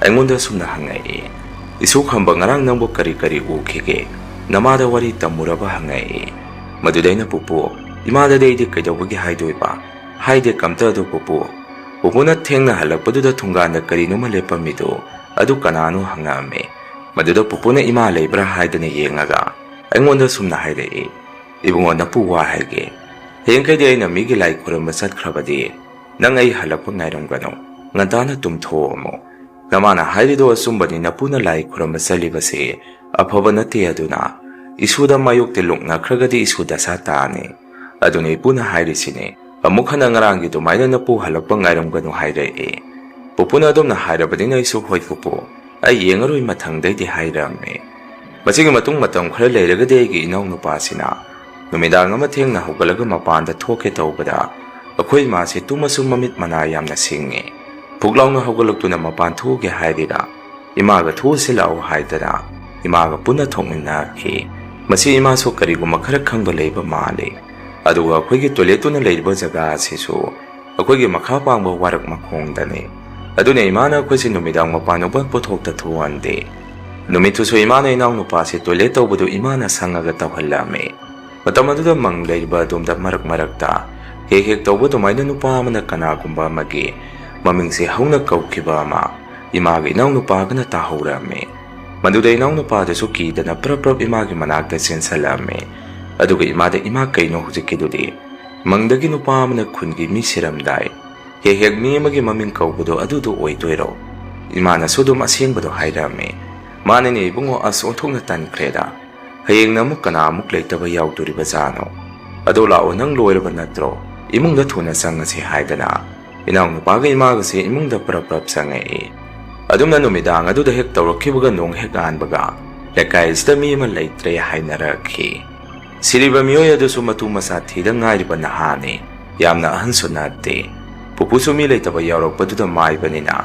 ꯑꯩꯉꯣꯟꯗ ꯑꯁꯨꯝꯅ ꯍꯪꯉꯛꯏ, "ꯏꯁꯨ ꯈꯝꯕ, ꯉꯔꯥꯡ ꯅꯪꯕꯨ ꯀꯔꯤ ꯀꯔꯤ ꯎꯈꯤꯒꯦ? ꯅꯃꯥꯗ ꯋꯥꯔꯤ ꯇꯝꯃꯨꯔꯕ?" ꯍꯪꯉꯛꯏ꯫ ꯃꯗꯨꯗ ꯑꯩꯅ, "ꯄꯨꯄꯨ, ꯏꯃꯥꯗꯗꯤ ꯑꯩꯗꯤ ꯀꯩꯗꯧꯕꯒꯤ ꯍꯥꯏꯗꯣꯏꯕ? ꯍꯥꯏꯗꯦ ꯀꯝꯇ ꯑꯗꯨ ꯄꯨꯄꯨ꯫ ꯄꯨꯄꯨꯅ ꯊꯦꯡꯅ ꯍꯜꯂꯛꯄꯗꯨꯗ ꯊꯣꯡꯒꯥꯟꯗ ꯀꯔꯤꯅꯣꯃ ꯂꯦꯞꯄꯝꯃꯤꯗꯨ ꯑꯗꯨ ꯀꯅꯥꯅꯣ?" ꯍꯪꯉꯛꯑꯝꯃꯤ꯫ ꯃꯗꯨꯗ ꯄꯨꯄꯨꯅ "ꯏꯃꯥ ꯂꯩꯕ꯭ꯔꯥ?" ꯍꯥꯏꯗꯅ ꯌꯦꯡꯉꯒ ꯑꯩꯉꯣꯟꯗ ꯁꯨꯝꯅ ꯍꯥꯏꯔꯛꯏ, "ꯏꯕꯨꯡꯉꯣ, ꯅꯄꯨ ꯋꯥ ꯍꯥꯏꯒꯦ꯫ ꯍꯌꯦꯡꯈꯩꯗꯤ ꯑꯩꯅ ꯃꯤꯒꯤ ꯂꯥꯏ ꯈꯨꯔꯨꯝꯕ ꯆꯠꯈ꯭ꯔꯕꯗꯤ ꯅꯪ ꯑꯩ ꯍꯜꯂꯛꯄ ꯉꯥꯏꯔꯝꯒꯅꯨ, ꯉꯟꯇꯥꯅ ꯇꯨꯝꯊꯣꯛꯑꯝꯃꯨ꯫ ꯅꯃꯥꯅ ꯍꯥꯏꯔꯤꯗꯣ ꯑꯆꯨꯝꯕꯅꯤ, ꯅꯄꯨꯅ ꯂꯥꯏ ꯈꯨꯔꯨꯝꯕ ꯆꯠꯂꯤꯕꯁꯤ ꯑꯐꯕ ꯅꯠꯇꯦ꯫ ꯑꯗꯨꯅ ꯏꯁꯨꯗ ꯃꯥꯌꯣꯛꯇ ꯂꯨꯛꯅꯈ꯭ꯔꯒꯗꯤ ꯏꯁꯨ ꯗꯁꯥ ꯇꯥꯅꯤ꯫ ꯑꯗꯨꯅ ꯏꯄꯨꯅ ꯍꯥꯏꯔꯤꯁꯤꯅꯤ, ꯑꯃꯨꯛ ꯍꯟꯅ ꯉꯔꯥꯡꯒꯤ ꯑꯗꯨꯃꯥꯏꯅ ꯅꯄꯨ ꯍꯜꯂꯛꯄ ꯉꯥꯏꯔꯝꯒꯅꯨ" ꯍꯥꯏꯔꯛꯏ꯫ ꯄꯨꯄꯨꯅ ꯑꯗꯨꯝꯅ ꯍꯥꯏꯔꯕꯅꯤꯅ ꯑꯩꯁꯨ "ꯍꯣꯏ ꯄꯨꯄꯨ, ꯑꯩ ꯌꯦꯡꯉꯔꯣꯏ ꯃꯊꯪꯗꯩꯗꯤ" ꯍꯥꯏꯔꯝꯃꯤ꯫ ꯃꯁꯤꯒꯤ ꯃꯇꯨꯡ ꯃꯇꯝ ꯈꯔ ꯂꯩꯔꯒꯗꯤ ꯑꯩꯒꯤ ꯏꯅꯥꯎꯅꯨꯄꯥꯁꯤꯅ ꯅꯨꯃꯤꯗꯥꯡ ꯑꯃ ꯊꯦꯡꯅ ꯍꯧꯒꯠꯂꯒ ꯃꯄꯥꯟꯗ ꯊꯣꯛꯀꯦ ꯇꯧꯕꯗ ꯑꯩꯈꯣꯏ ꯏꯃꯥꯁꯤ ꯇꯨꯝꯃꯁꯨ ꯃꯃꯤꯠ ꯃꯅꯥ ꯌꯥꯝꯅ ꯁꯤꯡꯉꯤ꯫ ꯐꯨꯛ ꯂꯥꯎꯅ ꯍꯧꯒꯠꯂꯛꯇꯨꯅ "ꯃꯄꯥꯟ ꯊꯣꯛꯎꯒꯦ" ꯍꯥꯏꯔꯤꯔꯥ, "ꯏꯃꯥꯒ ꯊꯣꯛꯎꯁꯤ ꯂꯥꯛꯑꯣ" ꯍꯥꯏꯗꯅ ꯏꯃꯥꯒ ꯄꯨꯟꯅ ꯊꯣꯛꯃꯤꯟꯅꯈꯤ꯫ ꯃꯁꯤ ꯏꯃꯥꯁꯨ ꯀꯔꯤꯒꯨꯝꯕ ꯈꯔ ꯈꯪꯕ ꯂꯩꯕ ꯃꯥꯜꯂꯤ꯫ ꯑꯗꯨꯒ ꯑꯩꯈꯣꯏꯒꯤ ꯇꯣꯏꯂꯦꯠꯇꯨꯅ ꯂꯩꯔꯤꯕ ꯖꯒꯥ ꯑꯁꯤꯁꯨ ꯑꯩꯈꯣꯏꯒꯤ ꯃꯈꯥ ꯄꯥꯡꯕ ꯋꯥꯔꯛ ꯃꯈꯣꯡꯗꯅꯤ꯫ ꯑꯗꯨꯅ ꯏꯃꯥꯅ ꯑꯩꯈꯣꯏꯁꯤ ꯅꯨꯃꯤꯗꯥꯡ ꯃꯄꯥꯟ ꯎꯄꯥꯟ ꯄꯣꯠꯊꯣꯛꯇ ꯊꯣꯛꯍꯟꯗꯦ꯫ ꯅꯨꯃꯤꯠꯇꯨꯁꯨ ꯏꯃꯥꯅ ꯏꯅꯥꯎꯅꯨꯄꯥꯁꯤ ꯇꯣꯏꯂꯦꯠ ꯇꯧꯕꯗꯨ ꯏꯃꯥꯅ ꯁꯪꯉꯒ ꯇꯧꯍꯜꯂꯝꯃꯤ꯫ ꯃꯇꯝ ꯑꯗꯨꯗ ꯃꯪ ꯂꯩꯔꯤꯕ ꯑꯗꯣꯝꯗ ꯃꯔꯛ ꯃꯔꯛꯇ ꯍꯦꯛ ꯍꯦꯛ ꯇꯧꯕ ꯑꯗꯨꯃꯥꯏꯅ ꯅꯨꯄꯥ ꯑꯃꯅ ꯀꯅꯥꯒꯨꯝꯕ ꯑꯃꯒꯤ ꯃꯃꯤꯡꯁꯦ ꯍꯧꯅ ꯀꯧꯈꯤꯕ ꯑꯃ ꯏꯃꯥꯒ ꯏꯅꯥꯎꯅꯨꯄꯥꯒꯅ ꯇꯥꯍꯧꯔꯝꯃꯤ꯫ ꯃꯗꯨꯗ ꯏꯅꯥꯎꯅꯨꯄꯥꯗꯨꯁꯨ ꯀꯤꯗꯅ ꯄ꯭ꯔꯞ ꯄ꯭ꯔꯞ ꯏꯃꯥꯒꯤ ꯃꯅꯥꯛꯇ ꯆꯦꯟꯁꯜꯂꯛꯑꯝꯃꯤ꯫ ꯑꯗꯨꯒ ꯏꯃꯥꯗ, "ꯏꯃꯥ, ꯀꯩꯅꯣ ꯍꯧꯖꯤꯛꯀꯤꯗꯨꯗꯤ? ꯃꯪꯗꯒꯤ ꯅꯨꯄꯥ ꯑꯃꯅ ꯈꯨꯟꯒꯤ ꯃꯤ ꯁꯤꯔꯝꯗꯥꯏ ꯍꯦꯛ ꯍꯦꯛ ꯃꯤ ꯑꯃꯒꯤ ꯃꯃꯤꯡ ꯀꯧꯕꯗꯣ ꯑꯗꯨꯗꯣ ꯑꯣꯏꯗꯣꯏꯔꯣ?" ꯏꯃꯥꯅꯁꯨ ꯑꯗꯨꯝ ꯑꯁꯦꯡꯕꯗꯣ ꯍꯥꯏꯔꯝꯃꯤ꯫ "ꯃꯥꯅꯤꯅꯦ ꯏꯕꯨꯡꯉꯣ, ꯑꯁ ꯑꯣꯟꯊꯣꯛꯅ ꯇꯟꯈ꯭ꯔꯦꯗ꯫ ꯍꯌꯦꯡꯅ ꯑꯃꯨꯛ ꯀꯅꯥ ꯑꯃꯨꯛ ꯂꯩꯇꯕ ꯌꯥꯎꯗꯣꯔꯤꯕꯖꯥꯠꯅꯣ? ꯑꯗꯣ ꯂꯥꯛꯑꯣ, ꯅꯪ ꯂꯣꯏꯔꯕ ꯅꯠꯇ꯭ꯔꯣ? ꯏꯃꯨꯡꯗ ꯊꯨꯅ ꯆꯪꯉꯁꯤ" ꯍꯥꯏꯗꯅ ꯏꯅꯥꯎꯅꯨꯄꯥꯒ ꯏꯃꯥꯒꯁꯦ ꯏꯃꯨꯡꯗ ꯄ꯭ꯔꯞ ꯄ꯭ꯔꯞ ꯆꯪꯉꯛꯏ꯫ ꯑꯗꯨꯝꯅ ꯅꯨꯃꯤꯗꯥꯡ ꯑꯗꯨꯗ ꯍꯦꯛ ꯇꯧꯔꯛꯈꯤꯕꯒ ꯅꯣꯡ ꯍꯦꯛ ꯉꯥꯟꯕꯒ ꯂꯩꯀꯥꯏ ꯑꯁꯤꯗ ꯃꯤ ꯑꯃ ꯂꯩꯇ꯭ꯔꯦ ꯍꯥꯏꯅꯔꯛꯈꯤ꯫ ꯁꯤꯔꯤꯕ ꯃꯤꯑꯣꯏ ꯑꯗꯨꯁꯨ ꯃꯇꯨ ꯃꯆꯥ ꯊꯤꯗ ꯉꯥꯏꯔꯤꯕ ꯅꯍꯥꯅꯤ, ꯌꯥꯝꯅ ꯑꯍꯟꯁꯨ ꯅꯠꯇꯦ꯫ ꯄꯨꯄꯨꯁꯨ ꯃꯤ ꯂꯩꯇꯕ ꯌꯥꯎꯔꯛꯄꯗꯨꯗ ꯃꯥꯏꯕꯅꯤꯅ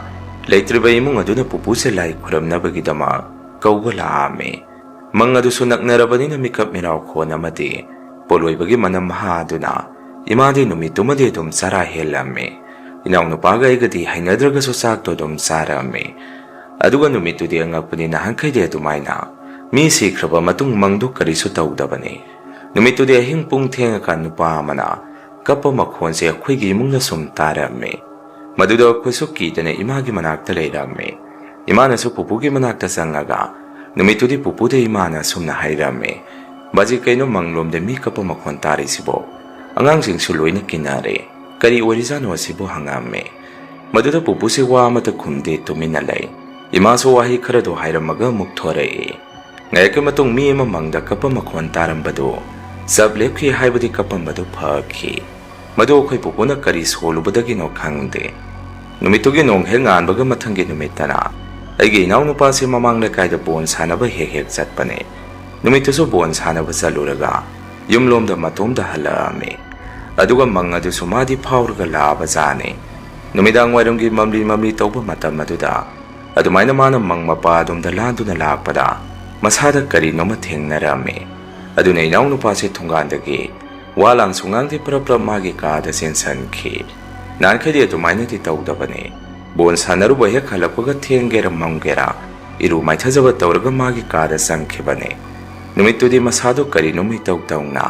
ꯂꯩꯇ꯭ꯔꯤꯕ ꯏꯃꯨꯡ ꯑꯗꯨꯅ ꯄꯨꯄꯨꯁꯦ ꯂꯥꯏ ꯈꯨꯔꯝꯅꯕꯒꯤꯗꯃꯛ ꯀꯧꯕ ꯂꯥꯛꯑꯝꯃꯤ꯫ ꯃꯪ ꯑꯗꯨꯁꯨ ꯅꯛꯅꯔꯕꯅꯤꯅ ꯃꯤꯀꯞ ꯃꯤꯔꯥꯎ ꯈꯣꯟ ꯑꯃꯗꯤ ꯄꯣꯠꯂꯣꯏꯕꯒꯤ ꯃꯅꯝ ꯃꯍꯥꯗꯨꯅ ꯏꯃꯥꯗꯤ ꯅꯨꯃꯤꯠꯇꯨꯃꯗꯤ ꯑꯗꯨꯝ ꯆꯔꯥ ꯍꯦꯜꯂꯝꯃꯤ꯫ ꯏꯅꯥꯎꯅꯨꯄꯥꯒ ꯑꯩꯒꯗꯤ ꯍꯩꯅꯗ꯭ꯔꯒꯁꯨ ꯆꯥꯛꯇꯣ ꯑꯗꯨꯝ ꯆꯥꯔꯝꯃꯤ꯫ ꯑꯗꯨꯒ ꯅꯨꯃꯤꯠꯇꯨꯗꯤ ꯑꯉꯛꯄꯅꯤ, ꯅꯍꯥꯟꯈꯩꯗꯤ ꯑꯗꯨꯃꯥꯏꯅ ꯃꯤ ꯁꯤꯈ꯭ꯔꯕ ꯃꯇꯨꯡ ꯃꯪꯗꯣ ꯀꯔꯤꯁꯨ ꯇꯧꯗꯕꯅꯤ꯫ ꯅꯨꯃꯤꯠꯇꯨꯗꯤ ꯑꯍꯤꯡ ꯄꯨꯡ ꯊꯦꯡꯉꯀꯥꯟ ꯅꯨꯄꯥ ꯑꯃꯅ ꯀꯞꯄ ꯃꯈꯣꯟꯁꯦ ꯑꯩꯈꯣꯏꯒꯤ ꯏꯃꯨꯡꯗ ꯁꯨꯝ ꯇꯥꯔꯝꯃꯤ꯫ ꯃꯗꯨꯗ ꯑꯩꯈꯣꯏꯁꯨ ꯀꯤꯗꯅ ꯏꯃꯥꯒꯤ ꯃꯅꯥꯛꯇ ꯂꯩꯔꯝꯃꯤ꯫ ꯏꯃꯥꯅꯁꯨ ꯄꯨꯄꯨꯒꯤ ꯃꯅꯥꯛꯇ ꯆꯪꯉꯒ ꯅꯨꯃꯤꯠꯇꯨꯗꯤ ꯄꯨꯄꯨꯗ ꯏꯃꯥꯅ ꯑꯁꯨꯝꯅ ꯍꯥꯏꯔꯝꯃꯤ, "ꯕꯥꯖꯤ, ꯀꯩꯅꯣ ꯃꯪꯂꯣꯝꯗ ꯃꯤ ꯀꯞꯄ ꯃꯈꯣꯟ ꯇꯥꯔꯤꯁꯤꯕꯣ? ꯑꯉꯥꯡꯁꯤꯡꯁꯨ ꯂꯣꯏꯅ ꯀꯤꯅꯔꯦ꯫ ꯀꯔꯤ ꯑꯣꯏꯔꯤꯖꯥꯠꯅꯣ ꯑꯁꯤꯕꯨ?" ꯍꯪꯉꯝꯃꯤ꯫ ꯃꯗꯨꯗ ꯄꯨꯄꯨꯁꯤ ꯋꯥ ꯑꯃꯠꯇ ꯈꯨꯝꯗꯦ, ꯇꯨꯃꯤꯟꯅ ꯂꯩ꯫ ꯏꯃꯥꯁꯨ ꯋꯥꯍꯩ ꯈꯔꯗꯣ ꯍꯥꯏꯔꯝꯃꯒ ꯑꯃꯨꯛ ꯊꯣꯔꯛꯏ꯫ ꯉꯥꯏꯍꯥꯛꯀꯤ ꯃꯇꯨꯡ ꯃꯤ ꯑꯃ ꯃꯪꯗ ꯀꯞꯄ ꯃꯈꯣꯟ ꯇꯥꯔꯝꯕꯗꯨ ꯆꯞ ꯂꯦꯞꯈꯤ, ꯍꯥꯏꯕꯗꯤ ꯀꯞꯄꯝꯕꯗꯨ ꯐꯈꯤ꯫ ꯃꯗꯨ ꯑꯩꯈꯣꯏ ꯄꯨꯄꯨꯅ ꯀꯔꯤ ꯁꯣꯜꯂꯨꯕꯗꯒꯤꯅꯣ ꯈꯪꯗꯦ꯫ ꯅꯨꯃꯤꯠꯇꯨꯒꯤ ꯅꯣꯡ ꯍꯦꯛ ꯉꯥꯟꯕꯒ ꯃꯊꯪꯒꯤ ꯅꯨꯃꯤꯠꯇꯅ ꯑꯩꯒꯤ ꯏꯅꯥꯎꯅꯨꯄꯥꯁꯤ ꯃꯃꯥꯡ ꯂꯩꯀꯥꯏꯗ ꯕꯣꯟ ꯁꯥꯟꯅꯕ ꯍꯦꯛ ꯍꯦꯛ ꯆꯠꯄꯅꯦ꯫ ꯅꯨꯃꯤꯠꯇꯨꯁꯨ ꯕꯣꯟ ꯁꯥꯟꯅꯕ ꯆꯠꯂꯨꯔꯒ ꯌꯨꯝꯂꯣꯝꯗ ꯃꯇꯣꯝꯗ ꯍꯜꯂꯛꯑꯝꯃꯤ꯫ ꯑꯗꯨꯒ ꯃꯪ ꯑꯗꯨꯁꯨ ꯃꯥꯗꯤ ꯐꯥꯎꯔꯒ ꯂꯥꯛꯑꯕ ꯖꯥꯠꯅꯤ꯫ ꯅꯨꯃꯤꯗꯥꯡ ꯋꯥꯏꯔꯝꯒꯤ ꯃꯝꯂꯤ ꯃꯝꯂꯤ ꯇꯧꯕ ꯃꯇꯝ ꯑꯗꯨꯗ ꯑꯗꯨꯃꯥꯏꯅ ꯃꯥꯅ ꯃꯪ ꯃꯄꯥ ꯑꯗꯣꯝꯗ ꯂꯥꯟꯗꯨꯅ ꯂꯥꯛꯄꯗ ꯃꯁꯥꯗ ꯀꯔꯤꯅꯣꯃ ꯊꯦꯡꯅꯔꯝꯃꯤ꯫ ꯑꯗꯨꯅ ꯏꯅꯥꯎꯅꯨꯄꯥꯁꯦ ꯊꯣꯡꯒꯥꯟꯗꯒꯤ ꯋꯥ ꯂꯥꯡꯁꯨ ꯉꯥꯡꯗꯦ, ꯄ꯭ꯔꯞ ꯄ꯭ꯔꯞ ꯃꯥꯒꯤ ꯀꯥꯗ ꯆꯦꯟꯁꯟꯈꯤ꯫ ꯅꯍꯥꯟꯈꯩꯗꯤ ꯑꯗꯨꯃꯥꯏꯅꯗꯤ ꯇꯧꯗꯕꯅꯤ꯫ ꯕꯣꯟ ꯁꯥꯟꯅꯔꯨꯕ ꯍꯦꯛ ꯍꯜꯂꯛꯄꯒ ꯊꯦꯡꯒꯦꯔꯥ ꯃꯝꯒꯦꯔꯥ ꯏꯔꯨ ꯃꯥꯏꯊꯖꯕ ꯇꯧꯔꯒ ꯃꯥꯒꯤ ꯀꯥꯗ ꯆꯪꯈꯤꯕꯅꯤ꯫ ꯅꯨꯃꯤꯠꯇꯨꯗꯤ ꯃꯁꯥꯗꯣ ꯀꯔꯤꯅꯣꯝ ꯏꯇꯧ ꯇꯧꯅ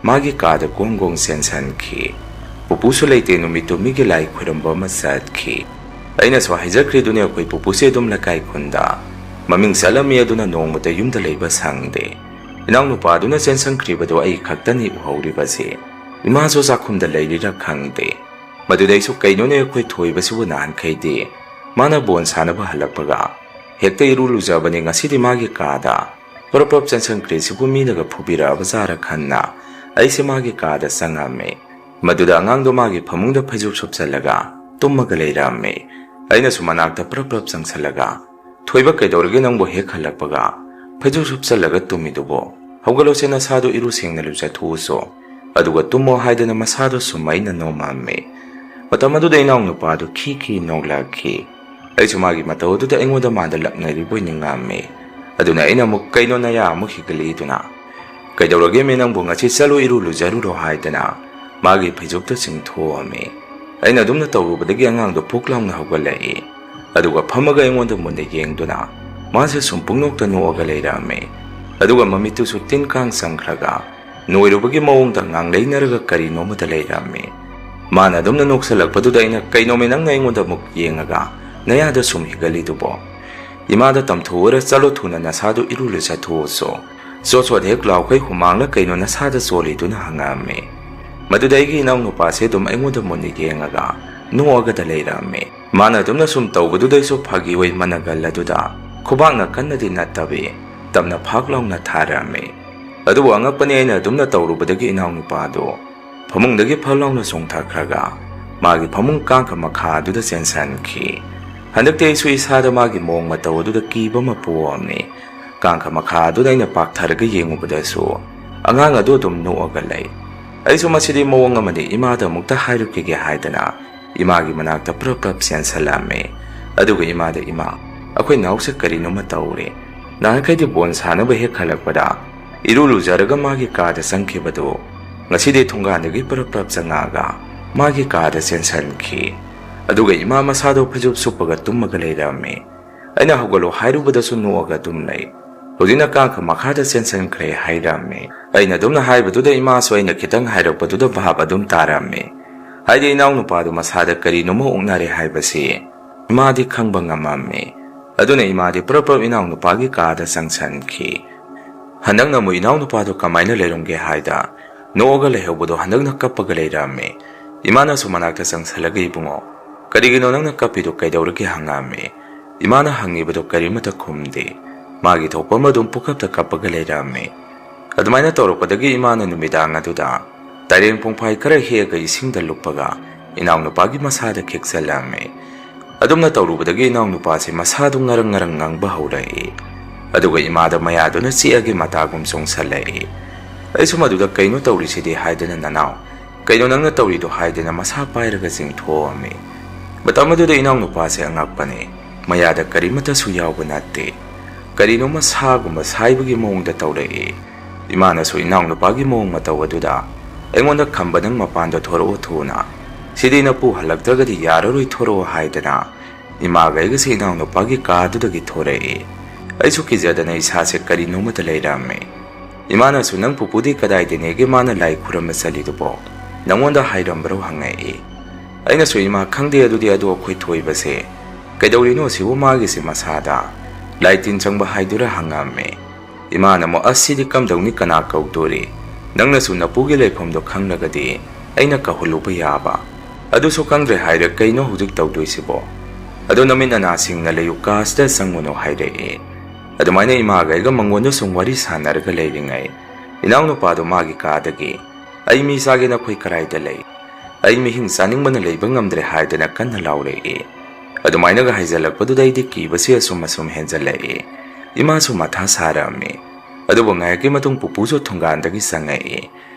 ꯃꯥꯒꯤ ꯀꯥꯗ ꯒꯣꯡ ꯒꯣꯡ ꯆꯦꯟꯁꯟꯈꯤ꯫ ꯄꯨꯄꯨꯁꯨ ꯂꯩꯇꯦ, ꯅꯨꯃꯤꯠꯇꯨ ꯃꯤꯒꯤ ꯂꯥꯏ ꯈꯣꯏꯔꯝꯕ ꯑꯃ ꯆꯠꯈꯤ꯫ ꯑꯩꯅꯁꯨ ꯍꯥꯏꯖꯈ꯭ꯔꯤꯗꯨꯅꯤ, ꯑꯩꯈꯣꯏ ꯄꯨꯄꯨꯁꯦ ꯑꯗꯨꯝ ꯂꯩꯀꯥꯏ ꯈꯨꯟꯗ ꯃꯃꯤꯡ ꯆꯠꯂꯝꯃꯤ, ꯑꯗꯨꯅ ꯅꯣꯡꯃꯇ ꯌꯨꯝꯗ ꯂꯩꯕ ꯁꯪꯗꯦ꯫ ꯏꯅꯥꯎꯅꯨꯄꯥꯗꯨꯅ ꯆꯦꯟꯁꯟꯈ꯭ꯔꯤꯕꯗꯨ ꯑꯩ ꯈꯛꯇꯅꯤ ꯎꯍꯧꯔꯤꯕꯁꯦ꯫ ꯏꯃꯥꯁꯨ ꯆꯥꯛꯈꯨꯝꯗ ꯂꯩꯔꯤꯔꯥ ꯈꯪꯗꯦ꯫ ꯃꯗꯨꯗꯩꯁꯨ ꯀꯩꯅꯣꯅꯦ ꯑꯩꯈꯣꯏ ꯊꯣꯏꯕꯁꯤꯕꯨ, ꯅꯍꯥꯟꯈꯩꯗꯤ ꯃꯥꯅ ꯕꯣꯟ ꯁꯥꯟꯅꯕ ꯍꯜꯂꯛꯄꯒ ꯍꯦꯛꯇ ꯏꯔꯨ ꯂꯨꯖꯕꯅꯤ, ꯉꯁꯤꯗꯤ ꯃꯥꯒꯤ ꯀꯥꯗ ꯄ꯭ꯔꯞ ꯄ꯭ꯔꯞ ꯆꯦꯟꯁꯟꯈ꯭ꯔꯤꯁꯤꯕꯨ ꯃꯤꯅꯒ ꯐꯨꯕꯤꯔꯛꯑꯕ ꯖꯥꯔ ꯈꯟꯅ ꯑꯩꯁꯦ ꯃꯥꯒꯤ ꯀꯥꯗ ꯆꯪꯉꯝꯃꯦ꯫ ꯃꯗꯨꯗ ꯑꯉꯥꯡꯗꯣ ꯃꯥꯒꯤ ꯐꯃꯨꯡꯗ ꯐꯩꯖꯨꯞ ꯁꯨꯞꯆꯜꯂꯒ ꯇꯨꯝꯃꯒ ꯂꯩꯔꯝꯃꯦ꯫ ꯑꯩꯅꯁꯨ ꯃꯅꯥꯛꯇ ꯄ꯭ꯔꯞ ꯄ꯭ꯔꯞ ꯆꯪꯁꯜꯂꯒ, "ꯊꯣꯏꯕ, ꯀꯩꯗꯧꯔꯒꯦ ꯅꯪꯕꯨ ꯍꯦꯛ ꯍꯜꯂꯛꯄꯒ ꯐꯩꯖꯨꯞ ꯁꯨꯞꯆꯜꯂꯒ ꯇꯨꯝꯃꯤꯗꯨꯕꯣ? ꯍꯧꯒꯠꯂꯣꯁꯦ, ꯅꯁꯥꯗꯣ ꯏꯔꯨ ꯁꯦꯡꯅ ꯂꯨꯖꯊꯣꯛꯎꯁꯣ, ꯑꯗꯨꯒ ꯇꯨꯝꯃꯣ" ꯍꯥꯏꯗꯅ ꯃꯁꯥꯗꯣ ꯁꯨꯝ ꯑꯩꯅ ꯅꯣꯝꯃꯝꯃꯦ꯫ ꯃꯇꯝ ꯑꯗꯨꯗ ꯏꯅꯥꯎꯅꯨꯄꯥꯗꯨ ꯈꯤ ꯈꯤ ꯅꯣꯛꯂꯛꯈꯤ꯫ ꯑꯩꯁꯨ ꯃꯥꯒꯤ ꯃꯇꯧ ꯑꯗꯨꯗ ꯑꯩꯉꯣꯟꯗ ꯃꯥꯟꯗ ꯂꯛꯅꯔꯤꯕꯣꯏ ꯅꯤꯡꯉꯝꯃꯤ꯫ ꯑꯗꯨꯅ ꯑꯩꯅ ꯑꯃꯨꯛ, "ꯀꯩꯅꯣ ꯅꯌꯥ ꯑꯃꯨꯛ ꯍꯤꯒꯠꯂꯤꯗꯨꯅ? ꯀꯩꯗꯧꯔꯒꯦꯃꯤ ꯅꯪꯕꯨ? ꯉꯁꯤ ꯆꯠꯂꯨ, ꯏꯔꯨ ꯂꯨꯖꯔꯨꯔꯣ" ꯍꯥꯏꯗꯅ ꯃꯥꯒꯤ ꯐꯩꯖꯨꯞꯇ ꯆꯤꯡꯊꯣꯛꯑꯝꯃꯤ꯫ ꯑꯩꯅ ꯑꯗꯨꯝꯅ ꯇꯧꯔꯨꯕꯗꯒꯤ ꯑꯉꯥꯡꯗꯣ ꯄꯨꯛ ꯂꯥꯎꯅ ꯍꯧꯒꯠꯂꯛꯏ꯫ ꯑꯗꯨꯒ ꯐꯝꯃꯒ ꯑꯩꯉꯣꯟꯗ ꯃꯨꯟꯅ ꯌꯦꯡꯗꯨꯅ ꯃꯥꯁꯦ ꯁꯨꯝ ꯄꯨꯡꯅꯣꯛꯇ ꯅꯣꯛꯑꯒ ꯂꯩꯔꯝꯃꯤ꯫ ꯑꯗꯨꯒ ꯃꯃꯤꯠꯇꯨꯁꯨ ꯇꯤꯟ ꯀꯥꯡ ꯆꯪꯈ꯭ꯔꯒ ꯅꯣꯏꯔꯨꯕꯒꯤ ꯃꯑꯣꯡꯗ ꯉꯥꯡꯂꯩꯅꯔꯒ ꯀꯔꯤꯅꯣꯃꯗ ꯂꯩꯔꯝꯃꯤ꯫ ꯃꯥꯅ ꯑꯗꯨꯝꯅ ꯅꯣꯛꯁꯜꯂꯛꯄꯗꯨꯗ ꯑꯩꯅ, "ꯀꯩꯅꯣꯃꯤ ꯅꯪꯅ ꯑꯩꯉꯣꯟꯗ ꯑꯃꯨꯛ ꯌꯦꯡꯉꯒ ꯅꯌꯥꯗ ꯁꯨꯝ ꯍꯤꯒꯠꯂꯤꯗꯨꯕꯣ? ꯏꯃꯥꯗ ꯇꯝꯊꯣꯛꯎꯔ ꯆꯠꯂꯣ, ꯊꯨꯅ ꯅꯁꯥꯗꯨ ꯏꯔꯨ ꯂꯨꯖꯊꯣꯛꯎꯆꯣ꯫ ꯆꯣꯠ ꯆꯣꯠ ꯍꯦꯛ ꯂꯥꯎꯈꯩ ꯍꯨꯃꯥꯡꯂ ꯀꯩꯅꯣ ꯅꯁꯥꯗ ꯆꯣꯜꯂꯤꯗꯨꯅ?" ꯍꯪꯉꯛꯑꯝꯃꯤ꯫ ꯃꯗꯨꯗ ꯑꯩꯒꯤ ꯏꯅꯥꯎꯅꯨꯄꯥꯁꯦ ꯑꯗꯨꯝ ꯑꯩꯉꯣꯟꯗ ꯃꯨꯟꯅ ꯌꯦꯡꯉꯒ ꯅꯣꯛꯑꯒꯗ ꯂꯩꯔꯝꯃꯤ꯫ ꯃꯥꯅ ꯑꯗꯨꯝꯅ ꯁꯨꯝ ꯇꯧꯕꯗꯨꯗꯩꯁꯨ ꯐꯥꯒꯤ ꯑꯣꯏ ꯃꯅꯒꯜ ꯑꯗꯨꯗ ꯈꯨꯕꯥꯛꯅ ꯀꯟꯅꯗꯤ ꯅꯠꯇꯕꯤ ꯇꯞꯅ ꯐꯥꯛ ꯂꯥꯎꯅ ꯊꯥꯔꯛꯑꯝꯃꯤ꯫ ꯑꯗꯨꯕꯨ ꯑꯉꯛꯄꯅꯤ, ꯑꯩꯅ ꯑꯗꯨꯝꯅ ꯇꯧꯔꯨꯕꯗꯒꯤ ꯏꯅꯥꯎꯅꯨꯄꯥꯗꯨ ꯐꯃꯨꯡꯗꯒꯤ ꯐꯠ ꯂꯥꯎꯅ ꯆꯣꯡꯊꯈ꯭ꯔꯒ ꯃꯥꯒꯤ ꯐꯃꯨꯡ ꯀꯥꯡꯈ ꯃꯈꯥ ꯑꯗꯨꯗ ꯆꯦꯟꯁꯤꯟꯈꯤ꯫ ꯍꯟꯗꯛꯇꯤ ꯑꯩꯁꯨ ꯏꯁꯥꯗ ꯃꯥꯒꯤ ꯃꯑꯣꯡ ꯃꯇꯧ ꯑꯗꯨꯗ ꯀꯤꯕ ꯑꯃ ꯄꯣꯛꯑꯝꯃꯤ꯫ ꯀꯥꯡꯈ ꯃꯈꯥ ꯑꯗꯨꯗ ꯑꯩꯅ ꯄꯥꯛꯊꯔꯒ ꯌꯦꯡꯉꯨꯕꯗꯁꯨ ꯑꯉꯥꯡ ꯑꯗꯨ ꯑꯗꯨꯝ ꯅꯣꯛꯑꯒ ꯂꯩ꯫ ꯑꯩꯁꯨ ꯃꯁꯤꯗꯤ ꯃꯑꯣꯡ ꯑꯃꯅꯤ, ꯏꯃꯥꯗ ꯑꯃꯨꯛꯇ ꯍꯥꯏꯔꯨꯈꯤꯒꯦ ꯍꯥꯏꯗꯅ ꯏꯃꯥꯒꯤ ꯃꯅꯥꯛꯇ ꯄ꯭ꯔꯞ ꯄ꯭ꯔꯞ ꯆꯦꯟꯁꯜꯂꯛꯑꯝꯃꯤ꯫ ꯑꯗꯨꯒ ꯏꯃꯥꯗ, "ꯏꯃꯥ, ꯑꯩꯈꯣꯏ ꯅꯥꯎꯁꯦ ꯀꯔꯤꯅꯣꯃ ꯇꯧꯔꯦ꯫ ꯅꯍꯥꯟꯈꯩꯗꯤ ꯕꯣꯜ ꯁꯥꯟꯅꯕ ꯍꯦꯛ ꯍꯜꯂꯛꯄꯗ ꯏꯔꯨ ꯂꯨꯖꯔꯒ ꯃꯥꯒꯤ ꯀꯥꯗ ꯆꯪꯈꯤꯕꯗꯨ ꯉꯁꯤꯗꯤ ꯊꯣꯡꯒꯥꯟꯗꯒꯤ ꯄ꯭ꯔꯞ ꯄ꯭ꯔꯞ ꯆꯪꯉꯛꯑꯒ ꯃꯥꯒꯤ ꯀꯥꯗ ꯆꯦꯟꯁꯟꯈꯤ꯫ ꯑꯗꯨꯒ ꯏꯃꯥ ꯃꯁꯥꯗꯣ ꯐꯩꯖꯨꯞ ꯁꯨꯞꯄꯒ ꯇꯨꯝꯃꯒ ꯂꯩꯔꯝꯃꯤ꯫ ꯑꯩꯅ ꯍꯧꯒꯠꯂꯣ ꯍꯥꯏꯔꯨꯕꯗꯁꯨ ꯅꯣꯛꯑꯒ ꯑꯗꯨꯝ ꯂꯩ꯫ ꯍꯧꯖꯤꯛꯅ ꯀꯥꯡꯈ ꯃꯈꯥꯗ ꯆꯦꯟꯁꯟꯈ꯭ꯔꯦ" ꯍꯥꯏꯔꯝꯃꯤ꯫ ꯑꯩꯅ ꯑꯗꯨꯝꯅ ꯍꯥꯏꯕꯗꯨꯗ ꯏꯃꯥꯁꯨ ꯑꯩꯅ ꯈꯤꯇꯪ ꯍꯥꯏꯔꯛꯄꯗꯨꯗ ꯚꯥꯞ ꯑꯗꯨꯝ ꯇꯥꯔꯝꯃꯤ꯫ ꯍꯥꯏꯗꯤ ꯏꯅꯥꯎꯅꯨꯄꯥꯗꯨ ꯃꯁꯥꯗ ꯀꯔꯤꯅꯣꯃ ꯑꯣꯛꯅꯔꯦ ꯍꯥꯏꯕꯁꯤ ꯏꯃꯥꯗꯤ ꯈꯪꯕ ꯉꯝꯃꯝꯃꯤ꯫ ꯑꯗꯨꯅ ꯏꯃꯥꯗꯤ ꯄ꯭ꯔꯞ ꯄ꯭ꯔꯞ ꯏꯅꯥꯎꯅꯨꯄꯥꯒꯤ ꯀꯥꯗ ꯆꯪꯁꯟꯈꯤ꯫ ꯍꯟꯗꯛꯅ ꯑꯃꯨꯛ ꯏꯅꯥꯎꯅꯨꯄꯥꯗꯨ ꯀꯃꯥꯏꯅ ꯂꯩꯔꯝꯒꯦ ꯍꯥꯏꯗ ꯅꯣꯛꯑꯒ ꯂꯩꯍꯧꯕꯗꯣ ꯍꯟꯗꯛꯅ ꯀꯞꯄꯒ ꯂꯩꯔꯝꯃꯤ꯫ ꯏꯃꯥꯅꯁꯨ ꯃꯅꯥꯛꯇ ꯆꯪꯁꯜꯂꯒ, "ꯏꯕꯨꯡꯉꯣ, ꯀꯔꯤꯒꯤꯅꯣ ꯅꯪꯅ ꯀꯞꯄꯤꯗꯨ? ꯀꯩꯗꯧꯔꯒꯦ?" ꯍꯪꯉꯛꯑꯝꯃꯤ꯫ ꯏꯃꯥꯅ ꯍꯪꯉꯤꯕꯗꯨ ꯀꯔꯤꯃꯠꯇ ꯈꯨꯝꯗꯦ꯫ ꯃꯥꯒꯤ ꯊꯣꯛꯄ ꯑꯃ ꯑꯗꯨꯝ ꯄꯨꯀꯞꯇ ꯀꯞꯄꯒ ꯂꯩꯔꯝꯃꯤ꯫ ꯑꯗꯨꯃꯥꯏꯅ ꯇꯧꯔꯛꯄꯗꯒꯤ ꯏꯃꯥꯅ ꯅꯨꯃꯤꯗꯥꯡ ꯑꯗꯨꯗ ꯇꯥꯏꯔꯦꯡ ꯄꯨꯡꯐꯥꯏ ꯈꯔ ꯍꯦꯛꯑꯒ ꯏꯁꯤꯡꯗ ꯂꯨꯞꯄꯒ ꯏꯅꯥꯎꯅꯨꯄꯥꯒꯤ ꯃꯁꯥꯗ ꯈꯤꯛꯆꯜꯂꯝꯃꯤ꯫ ꯑꯗꯨꯝꯅ ꯇꯧꯔꯨꯕꯗꯒꯤ ꯏꯅꯥꯎꯅꯨꯄꯥꯁꯦ ꯃꯁꯥꯗꯨ ꯉꯔꯪ ꯉꯔꯪ ꯉꯪꯕ ꯍꯧꯔꯛꯏ꯫ ꯑꯗꯨꯒ ꯏꯃꯥꯗ ꯃꯌꯥꯗꯨꯅ ꯆꯤꯛꯑꯒꯦ ꯃꯇꯥꯒꯨꯝ ꯆꯣꯡꯁꯜꯂꯛꯏ꯫ ꯑꯩꯁꯨ ꯃꯗꯨꯗ ꯀꯩꯅꯣ ꯇꯧꯔꯤꯁꯤꯗꯤ ꯍꯥꯏꯗꯅ, "ꯅꯅꯥꯎ, ꯀꯩꯅꯣ ꯅꯪꯅ ꯇꯧꯔꯤꯗꯣ?" ꯍꯥꯏꯗꯅ ꯃꯁꯥ ꯄꯥꯏꯔꯒ ꯆꯤꯡꯊꯣꯛꯑꯝꯃꯤ꯫ ꯃꯇꯝ ꯑꯗꯨꯗ ꯏꯅꯥꯎꯅꯨꯄꯥꯁꯦ ꯑꯉꯛꯄꯅꯤ, ꯃꯌꯥꯗ ꯀꯔꯤꯃꯠꯇꯁꯨ ꯌꯥꯎꯕ ꯅꯠꯇꯦ꯫ ꯀꯔꯤꯅꯣꯃ ꯁꯥꯒꯨꯝꯕ ꯁꯥꯏꯕꯒꯤ ꯃꯑꯣꯡꯗ ꯇꯧꯔꯛꯏ꯫ ꯏꯃꯥꯅꯁꯨ ꯏꯅꯥꯎꯅꯨꯄꯥꯒꯤ ꯃꯑꯣꯡ ꯃꯇꯧ ꯑꯗꯨꯗ ꯑꯩꯉꯣꯟꯗ ꯈꯝꯕ, "ꯅꯪ ꯃꯄꯥꯟꯗ ꯊꯣꯔꯛꯑꯣ ꯊꯨꯅ, ꯁꯤꯗꯤ ꯅꯄꯨ ꯍꯜꯂꯛꯇ꯭ꯔꯒꯗꯤ ꯌꯥꯔꯔꯣꯏ, ꯊꯣꯔꯛꯑꯣ" ꯍꯥꯏꯗꯅ ꯏꯃꯥꯒ ꯑꯩꯒꯁꯦ ꯏꯅꯥꯎꯅꯨꯄꯥꯒꯤ ꯀꯥꯗꯨꯗꯒꯤ ꯊꯣꯔꯛꯏ꯫ ꯑꯩꯁꯨ ꯀꯤꯖꯗꯅ ꯏꯁꯥꯁꯦ ꯀꯔꯤꯅꯣꯃꯗ ꯂꯩꯔꯝꯃꯤ꯫ ꯏꯃꯥꯅꯁꯨ, "ꯅꯪ ꯄꯨꯄꯨꯗꯤ ꯀꯗꯥꯏꯗꯅꯦꯒꯦ ꯃꯥꯅ ꯂꯥꯏ ꯈꯨꯔꯝꯕ ꯆꯠꯂꯤꯗꯨꯕꯣ? ꯅꯪꯉꯣꯟꯗ ꯍꯥꯏꯔꯝꯕ꯭ꯔꯣ?" ꯍꯪꯉꯛꯏ꯫ ꯑꯩꯅꯁꯨ, "ꯏꯃꯥ, ꯈꯪꯗꯦ ꯑꯗꯨꯗꯤ, ꯑꯗꯨ ꯑꯩꯈꯣꯏ ꯊꯣꯏꯕꯁꯦ ꯀꯩꯗꯧꯔꯤꯅꯣ ꯁꯤꯕꯨ ꯃꯥꯒꯤꯁꯦ ꯃꯁꯥꯗ? ꯂꯥꯏ ꯇꯤꯟ ꯆꯪꯕ ꯍꯥꯏꯗꯨꯔꯥ?" ꯍꯪꯉꯝꯃꯤ꯫ ꯏꯃꯥꯅ ꯑꯃꯨꯛ, "ꯑꯁ, ꯁꯤꯗꯤ ꯀꯝꯗꯧꯅꯤ, ꯀꯅꯥ ꯀꯧꯗꯣꯔꯤ? ꯅꯪꯅꯁꯨ ꯅꯄꯨꯒꯤ ꯂꯩꯐꯝꯗꯣ ꯈꯪꯂꯒꯗꯤ ꯑꯩꯅ ꯀꯧꯍꯜꯂꯨꯕ ꯌꯥꯕ꯫ ꯑꯗꯨꯁꯨ ꯈꯪꯗ꯭ꯔꯦ ꯍꯥꯏꯔꯦ, ꯀꯩꯅꯣ ꯍꯧꯖꯤꯛ ꯇꯧꯗꯣꯏꯁꯤꯕꯣ? ꯑꯗꯣ ꯅꯃꯤꯠ ꯅꯅꯥ ꯁꯤꯡꯅ ꯂꯩꯌꯨ, ꯀꯥꯁꯤꯗ ꯆꯪꯉꯨꯅꯨ" ꯍꯥꯏꯔꯛꯑꯦ꯫ ꯑꯗꯨꯃꯥꯏꯅ ꯏꯃꯥꯒ ꯑꯩꯒ ꯃꯉꯣꯟꯗ ꯁꯨꯝ ꯋꯥꯔꯤ ꯁꯥꯟꯅꯔꯒ ꯂꯩꯔꯤꯉꯩ, ꯏꯅꯥꯎꯅꯨꯄꯥꯗꯣ ꯃꯥꯒꯤ ꯀꯥꯗꯒꯤ, "ꯑꯩ ꯃꯤ ꯆꯥꯒꯦ, ꯅꯈꯣꯏ ꯀꯔꯥꯏꯗ ꯂꯩ? ꯑꯩ ꯃꯤꯍꯤꯡ ꯆꯥꯅꯤꯡꯕꯅ ꯂꯩꯕ ꯉꯝꯗ꯭ꯔꯦ" ꯍꯥꯏꯗꯅ ꯀꯟꯅ ꯂꯥꯎꯔꯛꯑꯦ꯫ ꯑꯗꯨꯃꯥꯏꯅꯒ ꯍꯥꯏꯖꯜꯂꯛꯄꯗꯨꯗ ꯑꯩꯗꯤ ꯀꯤꯕꯁꯤ ꯑꯁꯨꯝ ꯑꯁꯨꯝ ꯍꯦꯟꯖꯜꯂꯛꯑꯦ꯫ ꯏꯃꯥꯁꯨ ꯃꯊꯥ ꯁꯥꯔꯛꯑꯝꯃꯤ꯫ ꯑꯗꯨꯕꯨ ꯉꯥꯏꯍꯥꯛꯀꯤ ꯃꯇꯨꯡ ꯄꯨꯄꯨꯁꯨ ꯊꯣꯡꯒꯥꯟꯗꯒꯤ ꯆꯪꯉꯛꯑꯦ꯫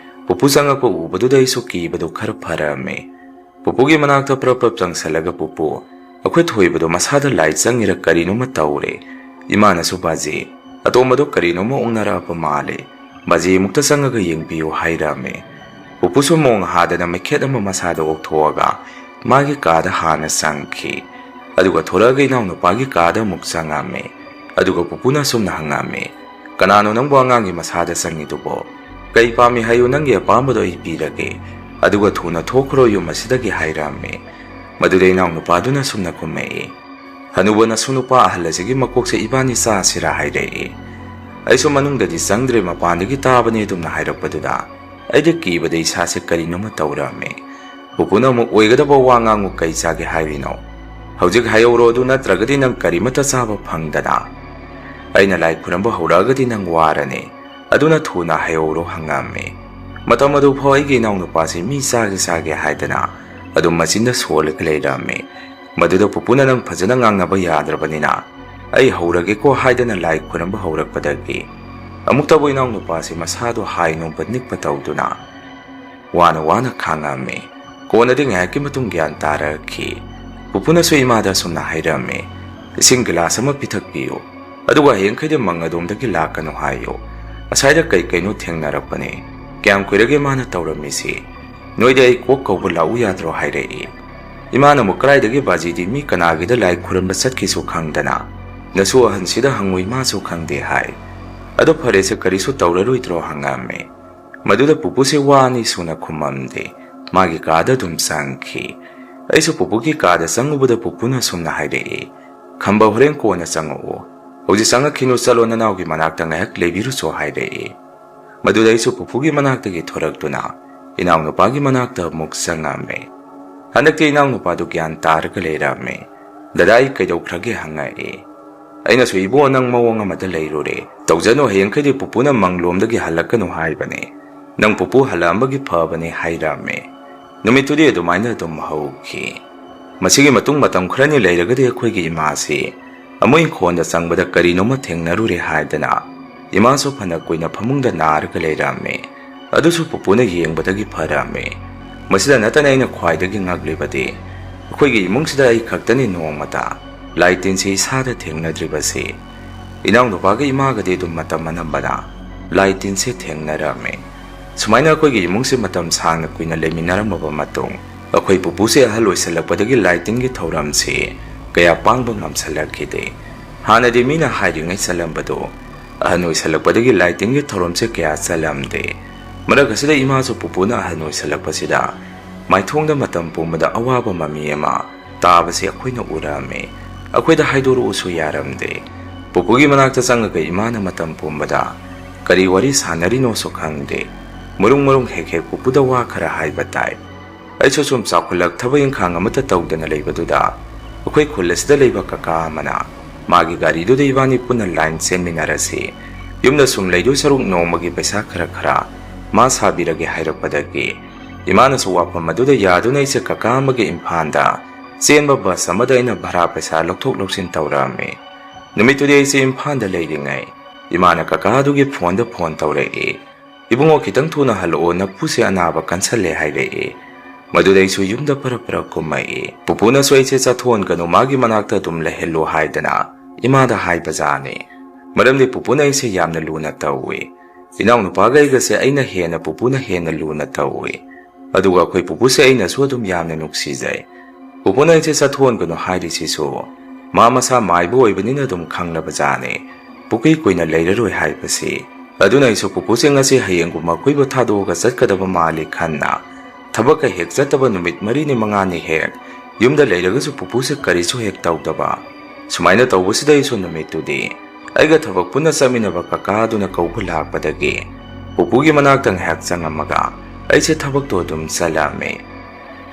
ꯄꯨꯄꯨ ꯆꯪꯉꯛꯄ ꯎꯕꯗꯨꯗ ꯑꯩꯁꯨ ꯀꯤꯕꯗꯨ ꯈꯔ ꯐꯔꯛꯑꯝꯃꯤ꯫ ꯄꯨꯄꯨꯒꯤ ꯃꯅꯥꯛꯇ ꯄ꯭ꯔꯞ ꯄ꯭ꯔꯞ ꯆꯪꯁꯜꯂꯒ, "ꯄꯨꯄꯨ, ꯑꯩꯈꯣꯏ ꯊꯣꯏꯕꯗꯣ ꯃꯁꯥꯗ ꯂꯥꯏ ꯆꯪꯉꯤꯔ ꯀꯔꯤꯅꯣꯃ ꯇꯧꯔꯦ꯫ ꯏꯃꯥꯅꯁꯨ ꯕꯥꯖꯤ ꯑꯇꯣꯝꯕꯗꯣ ꯀꯔꯤꯅꯣꯃ ꯑꯣꯛꯅꯔꯛꯑꯕ ꯃꯥꯜꯂꯦ꯫ ꯕꯥꯖꯤ ꯑꯃꯨꯛꯇ ꯆꯪꯉꯒ ꯌꯦꯡꯕꯤꯌꯨ" ꯍꯥꯏꯔꯛꯑꯝꯃꯦ꯫ ꯄꯨꯄꯨꯁꯨ ꯃꯣꯡ ꯍꯥꯗꯅ ꯃꯩꯈꯦꯠ ꯑꯃ ꯃꯁꯥꯗ ꯑꯣꯛꯊꯣꯛꯑꯒ ꯃꯥꯒꯤ ꯀꯥꯗ ꯍꯥꯟꯅ ꯆꯪꯈꯤ꯫ ꯑꯗꯨꯒ ꯊꯣꯔꯛꯑꯒ ꯏꯅꯥꯎꯅꯨꯄꯥꯒꯤ ꯀꯥꯗ ꯑꯃꯨꯛ ꯆꯪꯉꯝꯃꯦ꯫ ꯑꯗꯨꯒ ꯄꯨꯄꯨꯅ ꯑꯁꯨꯝꯅ ꯍꯪꯉꯝꯃꯦ, "ꯀꯅꯥꯅꯣ ꯅꯪꯕꯨ ꯑꯉꯥꯡꯒꯤ ꯃꯁꯥꯗ ꯆꯪꯉꯤꯗꯨꯕꯣ? ꯀꯩ ꯄꯥꯝꯃꯤ ꯍꯥꯏꯌꯨ, ꯅꯪꯒꯤ ꯑꯄꯥꯝꯕꯗꯣ ꯑꯩ ꯄꯤꯔꯒꯦ꯫ ꯑꯗꯨꯒ ꯊꯨꯅ ꯊꯣꯛꯈ꯭ꯔꯣ ꯌꯨꯝ ꯑꯁꯤꯗꯒꯤ" ꯍꯥꯏꯔꯝꯃꯦ꯫ ꯃꯗꯨꯗ ꯏꯅꯥꯎꯅꯨꯄꯥꯗꯨꯅ ꯑꯁꯨꯝꯅ ꯈꯨꯝꯃꯛꯏ, "ꯍꯅꯨꯕ, ꯅꯁꯨ ꯅꯨꯄꯥ ꯑꯍꯜ ꯑꯁꯤꯒꯤ ꯃꯀꯣꯛꯁꯦ ꯏꯕꯥꯅꯤ ꯆꯥꯁꯤꯔꯥ?" ꯍꯥꯏꯔꯛꯏ꯫ ꯑꯩꯁꯨ ꯃꯅꯨꯡꯗꯗꯤ ꯆꯪꯗ꯭ꯔꯦ, ꯃꯄꯥꯟꯗꯒꯤ ꯇꯥꯕꯅꯦ ꯑꯗꯨꯝꯅ ꯍꯥꯏꯔꯛꯄꯗꯨꯗ ꯑꯩꯗꯤ ꯀꯤꯕꯗ ꯏꯁꯥꯁꯦ ꯀꯔꯤꯅꯣꯃ ꯇꯧꯔꯝꯃꯦ꯫ ꯄꯨꯄꯨꯅ ꯑꯃꯨꯛ, "ꯑꯣꯏꯒꯗꯕ ꯋꯥ ꯉꯥꯡꯉꯨ, ꯀꯩ ꯆꯥꯒꯦ ꯍꯥꯏꯔꯤꯅꯣ? ꯍꯧꯖꯤꯛ ꯍꯥꯏꯍꯧꯔꯣ, ꯑꯗꯨ ꯅꯠꯇ꯭ꯔꯒꯗꯤ ꯅꯪ ꯀꯔꯤꯃꯠꯇ ꯆꯥꯕ ꯐꯪꯗꯅ꯫ ꯑꯩꯅ ꯂꯥꯏ ꯈꯨꯔꯝꯕ ꯍꯧꯔꯛꯑꯒꯗꯤ ꯅꯪ ꯋꯥꯔꯅꯤ꯫ ꯑꯗꯨꯅ ꯊꯨꯅ ꯍꯥꯏꯍꯧꯔꯣ" ꯍꯪꯉꯝꯃꯤ꯫ ꯃꯇꯝ ꯑꯗꯨ ꯐꯥꯎ ꯑꯩꯒꯤ ꯏꯅꯥꯎꯅꯨꯄꯥꯁꯤ ꯃꯤ ꯆꯥꯒꯦ ꯆꯥꯒꯦ ꯍꯥꯏꯗꯅ ꯑꯗꯨꯝ ꯃꯆꯤꯟꯗ ꯁꯣꯜꯂꯒ ꯂꯩꯔꯝꯃꯤ꯫ ꯃꯗꯨꯗ ꯄꯨꯄꯨꯅ, "ꯅꯪ ꯐꯖꯅ ꯉꯥꯡꯅꯕ ꯌꯥꯗ꯭ꯔꯕꯅꯤꯅ ꯑꯩ ꯍꯧꯔꯒꯦꯀꯣ" ꯍꯥꯏꯗꯅ ꯂꯥꯏ ꯈꯨꯔꯝꯕ ꯍꯧꯔꯛꯄꯗꯒꯤ ꯑꯃꯨꯛꯇꯕꯨ ꯏꯅꯥꯎꯅꯨꯄꯥꯁꯤ ꯃꯁꯥꯗꯣ ꯍꯥꯏ ꯅꯣꯡꯕ ꯅꯤꯛꯄ ꯇꯧꯗꯨꯅ ꯋꯥꯅ ꯋꯥꯅ ꯈꯥꯡꯉꯝꯃꯤ꯫ ꯀꯣꯟꯅꯗꯤ ꯉꯥꯏꯍꯥꯛꯀꯤ ꯃꯇꯨꯡ ꯒ꯭ꯌꯥꯟ ꯇꯥꯔꯛꯈꯤ꯫ ꯄꯨꯄꯨꯅꯁꯨ ꯏꯃꯥꯗ ꯑꯁꯨꯝꯅ ꯍꯥꯏꯔꯝꯃꯤ, "ꯏꯁꯤꯡ ꯒꯤꯂꯥꯁ ꯑꯃ ꯄꯤꯊꯛꯄꯤꯌꯨ"꯫ ꯑꯗꯨꯒ ꯍꯌꯦꯡꯈꯩꯗꯤ ꯃꯪ ꯑꯗꯣꯝꯗꯒꯤ ꯂꯥꯛꯀꯅꯨ ꯍꯥꯏꯌꯨ꯫ ꯑꯁꯥꯏꯗ ꯀꯩ ꯀꯩꯅꯣ ꯊꯦꯡꯅꯔꯛꯄꯅꯦ꯫ ꯀꯌꯥꯝ ꯀꯨꯏꯔꯒꯦ ꯃꯥꯅ ꯇꯧꯔꯝꯃꯤꯁꯤ? ꯅꯣꯏꯗꯤ ꯑꯩ ꯀꯣꯛ ꯀꯧꯕ ꯂꯥꯛꯎ ꯌꯥꯗ꯭ꯔꯣ ꯍꯥꯏꯔꯛꯏ꯫ ꯏꯃꯥꯅ ꯑꯃꯨꯛ ꯀꯗꯥꯏꯗꯒꯤ ꯕꯥꯖꯤꯗꯤ ꯃꯤ ꯀꯅꯥꯒꯤꯗ ꯂꯥꯏ ꯈꯨꯔꯨꯝꯕ ꯆꯠꯈꯤꯁꯨ ꯈꯪꯗꯅ, ꯅꯁꯨ ꯑꯍꯟꯁꯤꯗ ꯍꯪꯉꯨ ꯏꯃꯥꯁꯨ ꯈꯪꯗꯦ ꯍꯥꯏ꯫ ꯑꯗꯣ ꯐꯔꯦꯁꯦ, ꯀꯔꯤꯁꯨ ꯇꯧꯔꯔꯣꯏꯗ꯭ꯔꯣ ꯍꯪꯉꯛꯑꯝꯃꯤ꯫ ꯃꯗꯨꯗ ꯄꯨꯄꯨꯁꯦ ꯋꯥ ꯑꯅꯤ ꯁꯨꯅ ꯈꯨꯝꯃꯝꯗꯦ꯫ ꯃꯥꯒꯤ ꯀꯥꯗ ꯑꯗꯨꯝ ꯆꯪꯈꯤ꯫ ꯑꯩꯁꯨ ꯄꯨꯄꯨꯒꯤ ꯀꯥꯗ ꯆꯪꯉꯨꯕꯗ ꯄꯨꯄꯨꯅ ꯑꯁꯨꯝꯅ ꯍꯥꯏꯔꯛꯏ, "ꯈꯝꯕ, ꯍꯣꯔꯦꯟ ꯀꯣꯟꯅ ꯆꯪꯉꯛꯎ꯫ ꯍꯧꯖꯤꯛ ꯆꯪꯉꯛꯈꯤꯅꯨ, ꯆꯠꯂꯣ, ꯅꯅꯥꯎꯒꯤ ꯃꯅꯥꯛꯇ ꯉꯥꯏꯍꯥꯛ ꯂꯩꯕꯤꯔꯨꯆꯣ" ꯍꯥꯏꯔꯛꯏ꯫ ꯃꯗꯨꯗ ꯑꯩꯁꯨ ꯄꯨꯄꯨꯒꯤ ꯃꯅꯥꯛꯇꯒꯤ ꯊꯣꯔꯛꯇꯨꯅ ꯏꯅꯥꯎꯅꯨꯄꯥꯒꯤ ꯃꯅꯥꯛꯇ ꯑꯃꯨꯛ ꯆꯪꯉꯝꯃꯦ꯫ ꯍꯟꯗꯛꯇꯤ ꯏꯅꯥꯎꯅꯨꯄꯥꯗꯨ ꯒ꯭ꯌꯥꯟ ꯇꯥꯔꯒ ꯂꯩꯔꯝꯃꯦ꯫ "ꯗꯗꯥ, ꯑꯩ ꯀꯩꯗꯧꯈ꯭ꯔꯒꯦ?" ꯍꯪꯉꯛꯑꯦ꯫ ꯑꯩꯅꯁꯨ, "ꯏꯕꯨꯡꯉꯣ, ꯅꯪ ꯃꯑꯣꯡ ꯑꯃꯗ ꯂꯩꯔꯨꯔꯦ꯫ ꯇꯧꯖꯅꯨ, ꯍꯌꯦꯡꯈꯩꯗꯤ ꯄꯨꯄꯨꯅ ꯃꯪꯂꯣꯝꯗꯒꯤ ꯍꯜꯂꯛꯀꯅꯨ ꯍꯥꯏꯕꯅꯦ꯫ ꯅꯪ ꯄꯨꯄꯨ ꯍꯜꯂꯛꯑꯝꯕꯒꯤ ꯐꯕꯅꯦ" ꯍꯥꯏꯔꯝꯃꯦ꯫ ꯅꯨꯃꯤꯠꯇꯨꯗꯤ ꯑꯗꯨꯃꯥꯏꯅ ꯑꯗꯨꯝ ꯍꯧꯈꯤ꯫ ꯃꯁꯤꯒꯤ ꯃꯇꯨꯡ ꯃꯇꯝ ꯈꯔꯅꯤ ꯂꯩꯔꯒꯗꯤ ꯑꯩꯈꯣꯏꯒꯤ ꯏꯃꯥꯁꯤ ꯑꯃꯨꯛ ꯏꯪꯈꯣꯜꯗ ꯆꯪꯕꯗ ꯀꯔꯤꯅꯣꯃ ꯊꯦꯡꯅꯔꯨꯔꯦ ꯍꯥꯏꯗꯅ ꯏꯃꯥꯁꯨ ꯐꯅ ꯀꯨꯏꯅ ꯐꯃꯨꯡꯗ ꯅꯥꯔꯒ ꯂꯩꯔꯝꯃꯦ꯫ ꯑꯗꯨꯁꯨ ꯄꯨꯄꯨꯅ ꯌꯦꯡꯕꯗꯒꯤ ꯐꯔꯝꯃꯦ꯫ ꯃꯁꯤꯗ ꯅꯠꯇꯅ ꯑꯩꯅ ꯈ꯭ꯋꯥꯏꯗꯒꯤ ꯉꯛꯂꯤꯕꯗꯤ ꯑꯩꯈꯣꯏꯒꯤ ꯏꯃꯨꯡꯁꯤꯗ ꯑꯩ ꯈꯛꯇꯅꯤ ꯅꯣꯡꯃꯇ ꯂꯥꯏ ꯇꯤꯟꯁꯤ ꯏꯁꯥꯗ ꯊꯦꯡꯅꯗ꯭ꯔꯤꯕꯁꯤ꯫ ꯏꯅꯥꯎꯅꯨꯄꯥꯒ ꯏꯃꯥꯒꯗꯤ ꯑꯗꯨꯝ ꯃꯇꯝ ꯑꯅꯝꯕꯅ ꯂꯥꯏ ꯇꯤꯟꯁꯦ ꯊꯦꯡꯅꯔꯝꯃꯤ꯫ ꯁꯨꯃꯥꯏꯅ ꯑꯩꯈꯣꯏꯒꯤ ꯏꯃꯨꯡꯁꯦ ꯃꯇꯝ ꯁꯥꯡꯅ ꯀꯨꯏꯅ ꯂꯩꯃꯤꯟꯅꯔꯝꯃꯕ ꯃꯇꯨꯡ, ꯑꯩꯈꯣꯏ ꯄꯨꯄꯨꯁꯦ ꯑꯍꯜ ꯑꯣꯏꯁꯜꯂꯛꯄꯗꯒꯤ ꯂꯥꯏ ꯇꯤꯟꯒꯤ ꯊꯧꯔꯝꯁꯤ ꯀꯌꯥ ꯄꯥꯡꯕ ꯉꯝꯁꯜꯂꯛꯈꯤꯗꯦ꯫ ꯍꯥꯟꯅꯗꯤ ꯃꯤꯅ ꯍꯥꯏꯔꯤꯉꯩ ꯆꯠꯂꯝꯕꯗꯨ, ꯑꯍꯟ ꯑꯣꯏꯁꯜꯂꯛꯄꯗꯒꯤ ꯂꯥꯏ ꯇꯤꯟꯒꯤ ꯊꯧꯔꯝꯁꯦ ꯀꯌꯥ ꯆꯠꯂꯝꯗꯦ꯫ ꯃꯔꯛ ꯑꯁꯤꯗ ꯏꯃꯥꯁꯨ ꯄꯨꯄꯨꯅ ꯑꯍꯟ ꯑꯣꯏꯁꯜꯂꯛꯄꯁꯤꯗ ꯃꯥꯏꯊꯣꯡꯗ ꯃꯇꯝ ꯄꯨꯝꯕꯗ ꯑꯋꯥꯕ ꯃꯃꯤ ꯑꯃ ꯇꯥꯕꯁꯤ ꯑꯩꯈꯣꯏꯅ ꯎꯔꯝꯃꯤ꯫ ꯑꯩꯈꯣꯏꯗ ꯍꯥꯏꯗꯣꯔꯛꯎꯁꯨ ꯌꯥꯔꯝꯗꯦ꯫ ꯄꯨꯄꯨꯒꯤ ꯃꯅꯥꯛꯇ ꯆꯪꯉꯒ ꯏꯃꯥꯅ ꯃꯇꯝ ꯄꯨꯝꯕꯗ ꯀꯔꯤ ꯋꯥꯔꯤ ꯁꯥꯟꯅꯔꯤꯅꯣꯁꯨ ꯈꯪꯗꯦ꯫ ꯃꯔꯨꯡ ꯃꯔꯨꯡ ꯍꯦꯛ ꯍꯦꯛ ꯄꯨꯄꯨꯗ ꯋꯥ ꯈꯔ ꯍꯥꯏꯕ ꯇꯥꯏ꯫ ꯑꯩꯁꯨ ꯁꯨꯝ ꯆꯥꯎꯈꯠꯂꯛ ꯊꯕꯛ ꯏꯪꯈꯥꯡ ꯑꯃꯠꯇ ꯇꯧꯗꯅ ꯂꯩꯕꯗꯨꯗ ꯑꯩꯈꯣꯏ ꯈꯨꯜ ꯑꯁꯤꯗ ꯂꯩꯕ ꯀꯀꯥ ꯑꯃꯅ ꯃꯥꯒꯤ ꯒꯥꯔꯤꯗꯨꯗ ꯏꯕꯥꯅꯤ ꯄꯨꯟꯅ ꯂꯥꯏꯟ ꯆꯦꯟꯃꯤꯟꯅꯔꯁꯤ, ꯌꯨꯝꯗ ꯁꯨꯝ ꯂꯩꯗꯣꯏ ꯁꯔꯨꯛ ꯅꯣꯡꯃꯒꯤ ꯄꯩꯁꯥ ꯈꯔ ꯈꯔ ꯃꯥ ꯁꯥꯕꯤꯔꯒꯦ ꯍꯥꯏꯔꯛꯄꯗꯒꯤ ꯏꯃꯥꯅꯁꯨ ꯋꯥꯐꯝ ꯑꯗꯨꯗ ꯌꯥꯗꯨꯅ ꯑꯩꯁꯦ ꯀꯀꯥ ꯑꯃꯒꯤ ꯏꯝꯐꯥꯜꯗ ꯆꯦꯟꯕ ꯕꯁ ꯑꯃꯗ ꯑꯩꯅ ꯚꯔꯥ ꯄꯩꯁꯥ ꯂꯧꯊꯣꯛ ꯂꯧꯁꯤꯟ ꯇꯧꯔꯛꯑꯝꯃꯤ꯫ ꯅꯨꯃꯤꯠꯇꯨꯗꯤ ꯑꯩꯁꯦ ꯏꯝꯐꯥꯜꯗ ꯂꯩꯔꯤꯉꯩ ꯏꯃꯥꯅ ꯀꯀꯥ ꯑꯗꯨꯒꯤ ꯐꯣꯟꯗ ꯐꯣꯟ ꯇꯧꯔꯛꯏ꯫ "ꯏꯕꯨꯡꯉꯣ, ꯈꯤꯇꯪ ꯊꯨꯅ ꯍꯜꯂꯛꯑꯣ, ꯅꯄꯨꯁꯦ ꯑꯅꯥꯕ ꯀꯟꯁꯜꯂꯦ" ꯍꯥꯏꯔꯛꯏ꯫ ꯃꯗꯨꯗ ꯑꯩꯁꯨ ꯌꯨꯝꯗ ꯄꯔꯞ ꯄꯔꯞ ꯀꯨꯝꯃꯛꯏ꯫ ꯄꯨꯄꯨꯅꯁꯨ ꯑꯩꯁꯦ ꯆꯠꯊꯣꯛꯍꯟꯒꯅꯨ, ꯃꯥꯒꯤ ꯃꯅꯥꯛꯇ ꯑꯗꯨꯝ ꯂꯩꯍꯜꯂꯨ ꯍꯥꯏꯗꯅ ꯏꯃꯥꯗ ꯍꯥꯏꯕꯖꯥꯠꯅꯤ꯫ ꯃꯔꯝꯗꯤ ꯄꯨꯄꯨꯅ ꯑꯩꯁꯦ ꯌꯥꯝꯅ ꯂꯨꯅ ꯇꯧꯏ꯫ ꯏꯅꯥꯎꯅꯨꯄꯥꯒ ꯑꯩꯒꯁꯦ ꯑꯩꯅ ꯍꯦꯟꯅ ꯄꯨꯄꯨꯅ ꯍꯦꯟꯅ ꯂꯨꯅ ꯇꯧꯏ꯫ ꯑꯗꯨꯒ ꯑꯩꯈꯣꯏ ꯄꯨꯄꯨꯁꯦ ꯑꯩꯅꯁꯨ ꯑꯗꯨꯝ ꯌꯥꯝꯅ ꯅꯨꯡꯁꯤꯖꯩ꯫ ꯄꯨꯄꯨꯅ ꯑꯩꯁꯦ ꯆꯠꯊꯣꯛꯍꯟꯒꯅꯨ ꯍꯥꯏꯔꯤꯁꯤꯁꯨ ꯃꯥ ꯃꯁꯥ ꯃꯥꯏꯕ ꯑꯣꯏꯕꯅꯤꯅ ꯑꯗꯨꯝ ꯈꯪꯂꯕꯖꯥꯠꯅꯤ꯫ ꯄꯨꯀꯤ ꯀꯨꯏꯅ ꯂꯩꯔꯔꯣꯏ ꯍꯥꯏꯕꯁꯤ꯫ ꯑꯗꯨꯅ ꯑꯩꯁꯨ ꯄꯨꯄꯨꯁꯦ ꯉꯁꯤ ꯍꯌꯦꯡꯒꯨꯝꯕ ꯑꯩꯈꯣꯏꯕꯨ ꯊꯥꯗꯣꯛꯑꯒ ꯆꯠꯀꯗꯕ ꯃꯥꯜꯂꯤ ꯈꯟꯅ ꯊꯕꯛꯀ ꯍꯦꯛ ꯆꯠꯇꯕ ꯅꯨꯃꯤꯠ ꯃꯔꯤꯅꯤ ꯃꯉꯥꯅꯤ ꯍꯦꯛ ꯌꯨꯝꯗ ꯂꯩꯔꯒꯁꯨ ꯄꯨꯄꯨꯁꯦ ꯀꯔꯤꯁꯨ ꯍꯦꯛ ꯇꯧꯗꯕ꯫ ꯁꯨꯃꯥꯏꯅ ꯇꯧꯕꯁꯤꯗ ꯑꯩꯁꯨ ꯅꯨꯃꯤꯠꯇꯨꯗꯤ ꯑꯩꯒ ꯊꯕꯛ ꯄꯨꯟꯅ ꯆꯠꯃꯤꯟꯅꯕ ꯀꯀꯥ ꯑꯗꯨꯅ ꯀꯧꯕ ꯂꯥꯛꯄꯗꯒꯤ ꯄꯨꯄꯨꯒꯤ ꯃꯅꯥꯛꯇ ꯉꯥꯏꯍꯥꯛ ꯆꯪꯉꯝꯃꯒ ꯑꯩꯁꯦ ꯊꯕꯛꯇꯣ ꯑꯗꯨꯝ ꯆꯠꯂꯝꯃꯤ꯫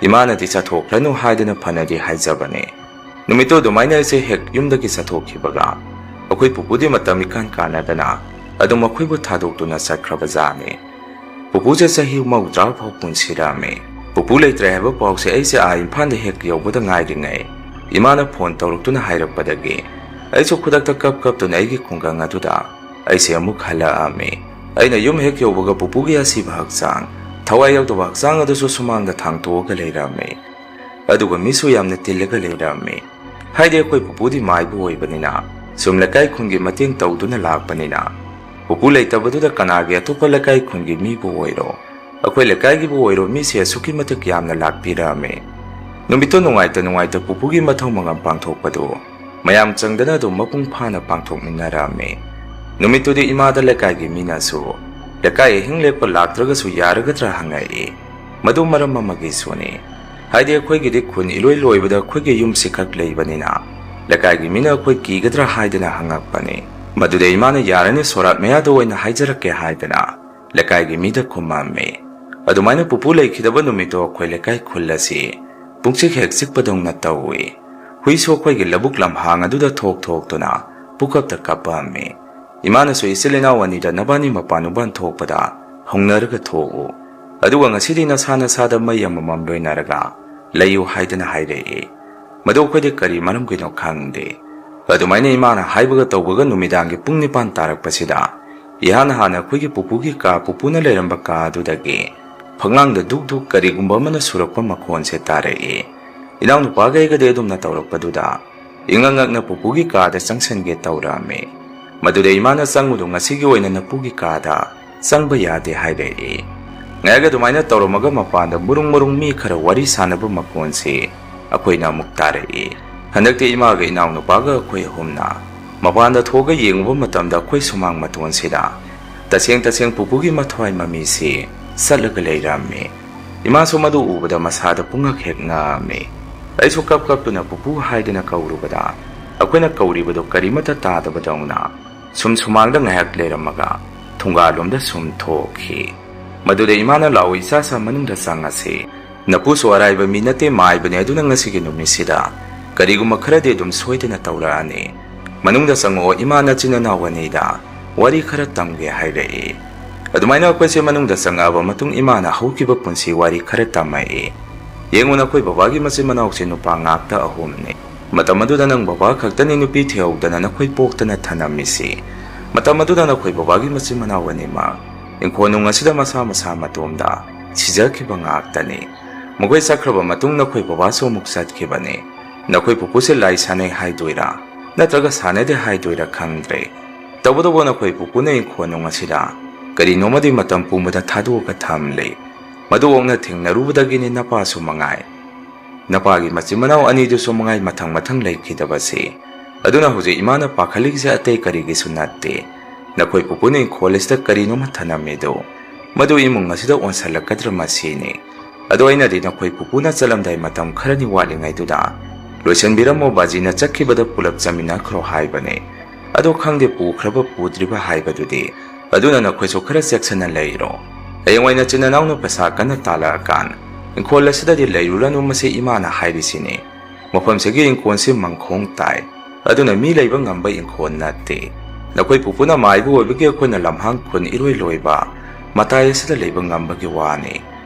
ꯏꯃꯥꯅꯗꯤ ꯆꯠꯊꯣꯛꯈ꯭ꯔꯅꯨ ꯍꯥꯏꯗꯅ ꯐꯅꯗꯤ ꯍꯥꯏꯖꯕꯅꯤ꯫ ꯅꯨꯃꯤꯠꯇꯨ ꯑꯗꯨꯃꯥꯏꯅ ꯑꯩꯁꯦ ꯍꯦꯛ ꯌꯨꯝꯗꯒꯤ ꯆꯠꯊꯣꯛꯈꯤꯕꯒ ꯑꯩꯈꯣꯏ ꯄꯨꯄꯨꯗꯤ ꯃꯇꯝ ꯏꯀꯥꯟ ꯀꯥꯟꯅꯗꯅ ꯑꯗꯨꯝ ꯑꯩꯈꯣꯏꯕꯨ ꯊꯥꯗꯣꯛꯇꯨꯅ ꯆꯠꯈ꯭ꯔꯕꯖꯥꯠꯅꯤ꯫ ꯄꯨꯄꯨꯁꯦ ꯆꯍꯤ ꯃꯧꯗ꯭ꯔꯥ ꯐꯥꯎ ꯄꯨꯟꯁꯤꯔꯛꯑꯝꯃꯤ꯫ ꯄꯨꯄꯨ ꯂꯩꯇ꯭ꯔꯦ ꯍꯥꯏꯕ ꯄꯥꯎꯁꯦ ꯑꯩꯁꯦ ꯑꯥ ꯏꯝꯐꯥꯜꯗ ꯍꯦꯛ ꯌꯧꯕꯗ ꯉꯥꯏꯔꯤꯉꯩ ꯏꯃꯥꯅ ꯐꯣꯟ ꯇꯧꯔꯛꯇꯨꯅ ꯍꯥꯏꯔꯛꯄꯗꯒꯤ ꯑꯩꯁꯨ ꯈꯨꯗꯛꯇ ꯀꯞ ꯀꯞꯇꯨꯅ ꯑꯩꯒꯤ ꯈꯨꯡꯒꯪ ꯑꯗꯨꯗ ꯑꯩꯁꯦ ꯑꯃꯨꯛ ꯍꯜꯂꯛꯑꯝꯃꯤ꯫ ꯑꯩꯅ ꯌꯨꯝ ꯍꯦꯛ ꯌꯧꯕꯒ ꯄꯨꯄꯨꯒꯤ ꯑꯁꯤꯕ ꯍꯛꯆꯥꯡ, ꯊꯋꯥꯏ ꯌꯥꯎꯗꯕ ꯍꯛꯆꯥꯡ ꯑꯗꯨꯁꯨ ꯁꯨꯃꯥꯡꯗ ꯊꯥꯡꯇꯣꯛꯑꯒ ꯂꯩꯔꯝꯃꯤ꯫ ꯑꯗꯨꯒ ꯃꯤꯁꯨ ꯌꯥꯝꯅ ꯇꯤꯜꯂꯒ ꯂꯩꯔꯝꯃꯤ꯫ ꯍꯥꯏꯗꯤ ꯑꯩꯈꯣꯏ ꯄꯨꯄꯨꯗꯤ ꯃꯥꯏꯕ ꯑꯣꯏꯕꯅꯤꯅ ꯁꯨꯝ ꯂꯩꯀꯥꯏ ꯈꯨꯟꯒꯤ ꯃꯇꯦꯡ ꯇꯧꯗꯨꯅ ꯂꯥꯛꯄꯅꯤꯅ ꯄꯨꯄꯨ ꯂꯩꯇꯕꯗꯨꯗ ꯀꯅꯥꯒꯤ ꯑꯇꯣꯞꯄ ꯂꯩꯀꯥꯏ ꯈꯨꯟꯒꯤ ꯃꯤꯕꯨ ꯑꯣꯏꯔꯣ, ꯑꯩꯈꯣꯏ ꯂꯩꯀꯥꯏꯒꯤꯕꯨ ꯑꯣꯏꯔꯣ ꯃꯤꯁꯦ ꯑꯁꯨꯛꯀꯤ ꯃꯇꯤꯛ ꯌꯥꯝꯅ ꯂꯥꯛꯄꯤꯔꯛꯑꯝꯃꯤ꯫ ꯅꯨꯃꯤꯠꯇꯨ ꯅꯨꯡꯉꯥꯏꯇ ꯅꯨꯡꯉꯥꯏꯇ ꯄꯨꯄꯨꯒꯤ ꯃꯊꯧ ꯃꯉꯝ ꯄꯥꯡꯊꯣꯛꯄꯗꯨ ꯃꯌꯥꯝ ꯆꯪꯗꯅ ꯑꯗꯨꯝ ꯃꯄꯨꯡ ꯐꯥꯅ ꯄꯥꯡꯊꯣꯛꯃꯤꯟꯅꯔꯝꯃꯤ꯫ ꯅꯨꯃꯤꯠꯇꯨꯗꯤ ꯏꯃꯥꯗ ꯂꯩꯀꯥꯏꯒꯤ ꯃꯤꯅꯁꯨ ꯂꯩꯀꯥꯏ ꯑꯍꯤꯡ ꯂꯦꯛꯄ ꯂꯥꯛꯇ꯭ꯔꯒꯁꯨ ꯌꯥꯔꯒꯗ꯭ꯔꯥ ꯍꯪꯉꯛꯏ꯫ ꯃꯗꯨ ꯃꯔꯝ ꯑꯃꯒꯤꯁꯨꯅꯤ꯫ ꯍꯥꯏꯗꯤ ꯑꯩꯈꯣꯏꯒꯤꯗꯤ ꯈꯨꯟ ꯏꯂꯣꯏ ꯂꯣꯏꯕꯗ ꯑꯩꯈꯣꯏꯒꯤ ꯌꯨꯝꯁꯤ ꯈꯛ ꯂꯩꯕꯅꯤꯅ ꯂꯩꯀꯥꯏꯒꯤ ꯃꯤꯅ ꯑꯩꯈꯣꯏ ꯀꯤꯒꯗ꯭ꯔꯥ ꯍꯥꯏꯗꯅ ꯍꯪꯉꯛꯄꯅꯤ꯫ ꯃꯗꯨꯗ ꯏꯃꯥꯅ ꯌꯥꯔꯅꯤ ꯁꯣꯔꯥꯠ ꯃꯌꯥꯗ ꯑꯣꯏꯅ ꯍꯥꯏꯖꯔꯛꯀꯦ ꯍꯥꯏꯗꯅ ꯂꯩꯀꯥꯏꯒꯤ ꯃꯤꯗ ꯈꯨꯝꯃꯝꯃꯤ꯫ ꯑꯗꯨꯃꯥꯏꯅ ꯄꯨꯄꯨ ꯂꯩꯈꯤꯗꯕ ꯅꯨꯃꯤꯠꯇꯣ ꯑꯩꯈꯣꯏ ꯂꯩꯀꯥꯏ ꯈꯨꯜ ꯑꯁꯤ ꯄꯨꯡꯆꯤꯛ ꯍꯦꯛ ꯆꯤꯛꯄꯗꯧꯅ ꯇꯧꯏ꯫ ꯍꯨꯏꯁꯨ ꯑꯩꯈꯣꯏꯒꯤ ꯂꯧꯕꯨꯛ ꯂꯝꯍꯥꯡ ꯑꯗꯨꯗ ꯊꯣꯛ ꯊꯣꯛꯇꯨꯅ ꯄꯨꯀꯞꯇ ꯀꯞꯄꯝꯃꯤ꯫ ꯏꯃꯥꯅꯁꯨ ꯏꯆꯤꯜ ꯏꯅꯥꯎ ꯑꯅꯤꯗ ꯅꯕꯥꯅꯤ ꯃꯄꯥꯟ ꯎꯕꯥꯟ ꯊꯣꯛꯄꯗ ꯍꯧꯅꯔꯒ ꯊꯣꯛꯎ꯫ ꯑꯗꯨꯒ ꯉꯁꯤꯗꯤ ꯅꯁꯥ ꯅꯁꯥꯗ ꯃꯩ ꯑꯃꯃꯝ ꯂꯣꯏꯅꯔꯒ ꯂꯩꯌꯨ ꯍꯥꯏꯗꯅ ꯍꯥꯏꯔꯛꯏ꯫ ꯃꯗꯨ ꯑꯩꯈꯣꯏꯗꯤ ꯀꯔꯤ ꯃꯔꯝꯒꯤꯅꯣ ꯈꯪꯗꯦ꯫ ꯑꯗꯨꯃꯥꯏꯅ ꯏꯃꯥꯅ ꯍꯥꯏꯕꯒ ꯇꯧꯕꯒ ꯅꯨꯃꯤꯗꯥꯡꯒꯤ ꯄꯨꯡ ꯅꯤꯄꯥꯟ ꯇꯥꯔꯛꯄꯁꯤꯗ ꯏꯍꯥꯟ ꯍꯥꯟꯅ ꯑꯩꯈꯣꯏꯒꯤ ꯄꯨꯄꯨꯒꯤ ꯀꯥ, ꯄꯨꯄꯨꯅ ꯂꯩꯔꯝꯕ ꯀꯥ ꯑꯗꯨꯗꯒꯤ ꯐꯛꯂꯥꯡꯗ ꯗꯨꯛ ꯗꯨꯛ ꯀꯔꯤꯒꯨꯝꯕ ꯑꯃꯅ ꯁꯨꯔꯛꯄ ꯃꯈꯣꯟꯁꯦ ꯇꯥꯔꯛꯏ꯫ ꯏꯅꯥꯎꯅꯨꯄꯥꯒ ꯑꯩꯒꯗꯤ ꯑꯗꯨꯝꯅ ꯇꯧꯔꯛꯄꯗꯨꯗ ꯏꯉꯛ ꯉꯛꯅ ꯄꯨꯄꯨꯒꯤ ꯀꯥꯗ ꯆꯪꯁꯟꯒꯦ ꯇꯧꯔꯛꯑꯝꯃꯤ꯫ ꯃꯗꯨꯗ ꯏꯃꯥꯅ, "ꯆꯪꯉꯨꯅꯨ, ꯉꯁꯤꯒꯤ ꯑꯣꯏꯅ ꯅꯄꯨꯒꯤ ꯀꯥꯗ ꯆꯪꯕ ꯌꯥꯗꯦ" ꯍꯥꯏꯔꯛꯏ꯫ ꯉꯥꯏꯍꯥꯛ ꯑꯗꯨꯃꯥꯏꯅ ꯇꯧꯔꯝꯃꯒ ꯃꯄꯥꯟꯗ ꯃꯔꯨꯡ ꯃꯔꯨꯡ ꯃꯤ ꯈꯔ ꯋꯥꯔꯤ ꯁꯥꯟꯅꯕ ꯃꯈꯣꯟꯁꯤ ꯑꯩꯈꯣꯏꯅ ꯑꯃꯨꯛ ꯇꯥꯔꯛꯏ꯫ ꯍꯟꯗꯛꯇꯤ ꯏꯃꯥꯒ ꯏꯅꯥꯎꯅꯨꯄꯥꯒ ꯑꯩꯈꯣꯏ ꯑꯍꯨꯝꯅ ꯃꯄꯥꯟꯗ ꯊꯣꯛꯑꯒ ꯌꯦꯡꯉꯨꯕ ꯃꯇꯝꯗ ꯑꯩꯈꯣꯏ ꯁꯨꯃꯥꯡ ꯃꯇꯣꯟꯁꯤꯗ ꯇꯁꯦꯡ ꯇꯁꯦꯡ ꯄꯨꯄꯨꯒꯤ ꯃꯊ꯭ꯋꯥꯏ ꯃꯃꯤꯁꯤ ꯆꯠꯂꯒ ꯂꯩꯔꯝꯃꯤ꯫ ꯏꯃꯥꯁꯨ ꯃꯗꯨ ꯎꯕꯗ ꯃꯁꯥꯗ ꯄꯨꯡꯉꯛ ꯍꯦꯛ ꯉꯛꯑꯝꯃꯤ꯫ ꯑꯩꯁꯨ ꯀꯞ ꯀꯞꯇꯨꯅ "ꯄꯨꯄꯨ" ꯍꯥꯏꯗꯨꯅ ꯀꯧꯔꯨꯕꯗ, ꯑꯩꯈꯣꯏꯅ ꯀꯧꯔꯤꯕꯗꯨ ꯀꯔꯤꯃꯠꯇ ꯇꯥꯗꯕꯗꯧꯅ ꯁꯨꯝ ꯁꯨꯃꯥꯡꯗ ꯉꯥꯏꯍꯥꯛ ꯂꯩꯔꯝꯃꯒ ꯊꯣꯡꯒꯥꯜꯂꯣꯝꯗ ꯁꯨꯝ ꯊꯣꯛꯈꯤ꯫ ꯃꯗꯨꯗ ꯏꯃꯥꯅ, "ꯂꯥꯛꯑꯣ ꯏꯆꯥꯁꯥ, ꯃꯅꯨꯡꯗ ꯆꯪꯉꯁꯤ꯫ ꯅꯄꯨꯁꯨ ꯑꯔꯥꯏꯕ ꯃꯤ ꯅꯠꯇꯦ, ꯃꯥꯏꯕꯅꯦ, ꯑꯗꯨꯅ ꯉꯁꯤꯒꯤ ꯅꯨꯃꯤꯠꯁꯤꯗ ꯀꯔꯤꯒꯨꯝꯕ ꯈꯔꯗꯤ ꯑꯗꯨꯝ ꯁꯣꯏꯗꯅ ꯇꯧꯔꯛꯑꯅꯤ꯫ ꯃꯅꯨꯡꯗ ꯆꯪꯉꯛꯑꯣ, ꯏꯃꯥ ꯅꯆꯤꯟ ꯅꯅꯥꯎ ꯑꯅꯤꯗ ꯋꯥꯔꯤ ꯈꯔ ꯇꯝꯒꯦ" ꯍꯥꯏꯔꯛꯏ꯫ ꯑꯗꯨꯃꯥꯏꯅ ꯑꯩꯈꯣꯏꯁꯦ ꯃꯅꯨꯡꯗ ꯆꯪꯉꯛꯑꯕ ꯃꯇꯨꯡ ꯏꯃꯥꯅ ꯍꯧꯈꯤꯕ ꯄꯨꯟꯁꯤ ꯋꯥꯔꯤ ꯈꯔ ꯇꯝꯃꯛꯏ꯫ "ꯌꯦꯡꯉꯨ, ꯅꯈꯣꯏ ꯕꯕꯥꯒꯤ ꯃꯆꯤꯟ ꯃꯅꯥꯎꯁꯦ ꯅꯨꯄꯥ ꯉꯥꯛꯇ ꯑꯍꯨꯝꯅꯤ꯫ ꯃꯇꯝ ꯑꯗꯨꯗ ꯅꯪ ꯕꯕꯥ ꯈꯛꯇꯅꯤ ꯅꯨꯄꯤ ꯊꯤꯍꯧꯗꯅ ꯅꯈꯣꯏ ꯄꯣꯛꯇꯅ ꯊꯅꯝꯃꯤꯁꯤ꯫ ꯃꯇꯝ ꯑꯗꯨꯗ ꯅꯈꯣꯏ ꯕꯕꯥꯒꯤ ꯃꯆꯤꯟ ꯃꯅꯥꯎ ꯑꯅꯤꯃꯛ ꯏꯪꯈꯣꯜ ꯅꯨꯡ ꯑꯁꯤꯗ ꯃꯁꯥ ꯃꯁꯥ ꯃꯇꯣꯝꯗ ꯁꯤꯖꯈꯤꯕ ꯉꯥꯛꯇꯅꯤ꯫ ꯃꯈꯣꯏ ꯆꯠꯈ꯭ꯔꯕ ꯃꯇꯨꯡ ꯅꯈꯣꯏ ꯕꯕꯥꯁꯨ ꯑꯃꯨꯛ ꯆꯠꯈꯤꯕꯅꯤ꯫ ꯅꯈꯣꯏ ꯄꯨꯄꯨꯁꯦ ꯂꯥꯏ ꯁꯥꯟꯅꯩ ꯍꯥꯏꯗꯣꯏꯔꯥ ꯅꯠꯇ꯭ꯔꯒ ꯁꯥꯟꯅꯗꯦ ꯍꯥꯏꯗꯣꯏꯔꯥ ꯈꯪꯗ꯭ꯔꯦ꯫ ꯇꯧꯕꯇꯕꯨ ꯅꯈꯣꯏ ꯄꯨꯄꯨꯅ ꯏꯪꯈꯣꯜ ꯅꯨꯡ ꯑꯁꯤꯗ ꯀꯔꯤꯅꯣꯃꯗꯤ ꯃꯇꯝ ꯄꯨꯝꯕꯗ ꯊꯥꯗꯣꯛꯑꯒ ꯊꯝꯂꯦ꯫ ꯃꯗꯨ ꯑꯣꯛꯅ ꯊꯦꯡꯅꯔꯨꯕꯗꯒꯤꯅꯤ ꯅꯄꯥꯁꯨ ꯃꯉꯥꯏ, ꯅꯄꯥꯒꯤ ꯃꯆꯤꯟ ꯃꯅꯥꯎ ꯑꯅꯤꯗꯨꯁꯨ ꯃꯉꯥꯏ ꯃꯊꯪ ꯃꯊꯪ ꯂꯩꯈꯤꯗꯕꯁꯤ꯫ ꯑꯗꯨꯅ ꯍꯧꯖꯤꯛ ꯏꯃꯥꯅ ꯄꯥꯈꯠꯂꯤꯁꯦ ꯑꯇꯩ ꯀꯔꯤꯒꯤꯁꯨ ꯅꯠꯇꯦ꯫ ꯅꯈꯣꯏ ꯄꯨꯄꯨꯅ ꯏꯪꯈꯣꯜ ꯑꯁꯤꯗ ꯀꯔꯤꯅꯣꯃ ꯊꯅꯝꯃꯤꯗꯨ, ꯃꯗꯨ ꯏꯃꯨꯡ ꯑꯁꯤꯗ ꯑꯣꯟꯁꯜꯂꯛꯀꯗ꯭ꯔꯥ ꯃꯁꯤꯅꯤ꯫ ꯑꯗꯣ ꯑꯩꯅꯗꯤ ꯅꯈꯣꯏ ꯄꯨꯄꯨꯅ ꯆꯠꯂꯝꯗꯥꯏ ꯃꯇꯝ ꯈꯔꯅꯤ ꯋꯥꯠꯂꯤꯉꯩꯗꯨꯗ ꯂꯣꯏꯁꯤꯟꯕꯤꯔꯝꯃꯣ, ꯕꯥꯖꯤꯅ ꯆꯠꯈꯤꯕꯗ ꯄꯨꯂꯞ ꯆꯠꯃꯤꯟꯅꯈ꯭ꯔꯣ ꯍꯥꯏꯕꯅꯦ꯫ ꯑꯗꯣ ꯈꯪꯗꯦ ꯄꯨꯈ꯭ꯔꯕ ꯄꯨꯗ꯭ꯔꯤꯕ ꯍꯥꯏꯕꯗꯨꯗꯤ꯫ ꯑꯗꯨꯅ ꯅꯈꯣꯏꯁꯨ ꯈꯔ ꯆꯦꯛꯁꯤꯟꯅ ꯂꯩꯔꯣ꯫ ꯍꯌꯦꯡꯋꯥꯏ ꯅꯆꯤꯟ ꯅꯅꯥꯎꯅ ꯄꯩꯁꯥ ꯀꯟꯅ ꯇꯥꯜꯂꯛꯑꯀꯥꯟ ꯏꯪꯈꯣꯜ ꯑꯁꯤꯗꯗꯤ ꯂꯩꯔꯨꯔꯅꯨ, ꯃꯁꯤ ꯏꯃꯥꯅ ꯍꯥꯏꯔꯤꯁꯤꯅꯤ꯫ ꯃꯐꯝꯁꯤꯒꯤ ꯏꯪꯈꯣꯜꯁꯤ ꯃꯪꯈꯣꯡ ꯇꯥꯏ꯫ ꯑꯗꯨꯅ ꯃꯤ ꯂꯩꯕ ꯉꯝꯕ ꯏꯪꯈꯣꯜ ꯅꯠꯇꯦ꯫ ꯅꯈꯣꯏ ꯄꯨꯄꯨꯅ ꯃꯥꯏꯕ ꯑꯣꯏꯕꯒꯤ ꯑꯩꯈꯣꯏꯅ ꯂꯝꯍꯥꯡ ꯈꯨꯟ ꯏꯔꯣꯏ ꯂꯣꯏꯕ ꯃꯇꯥꯏ ꯑꯁꯤꯗ ꯂꯩꯕ ꯉꯝꯕꯒꯤ ꯋꯥꯅꯤ꯫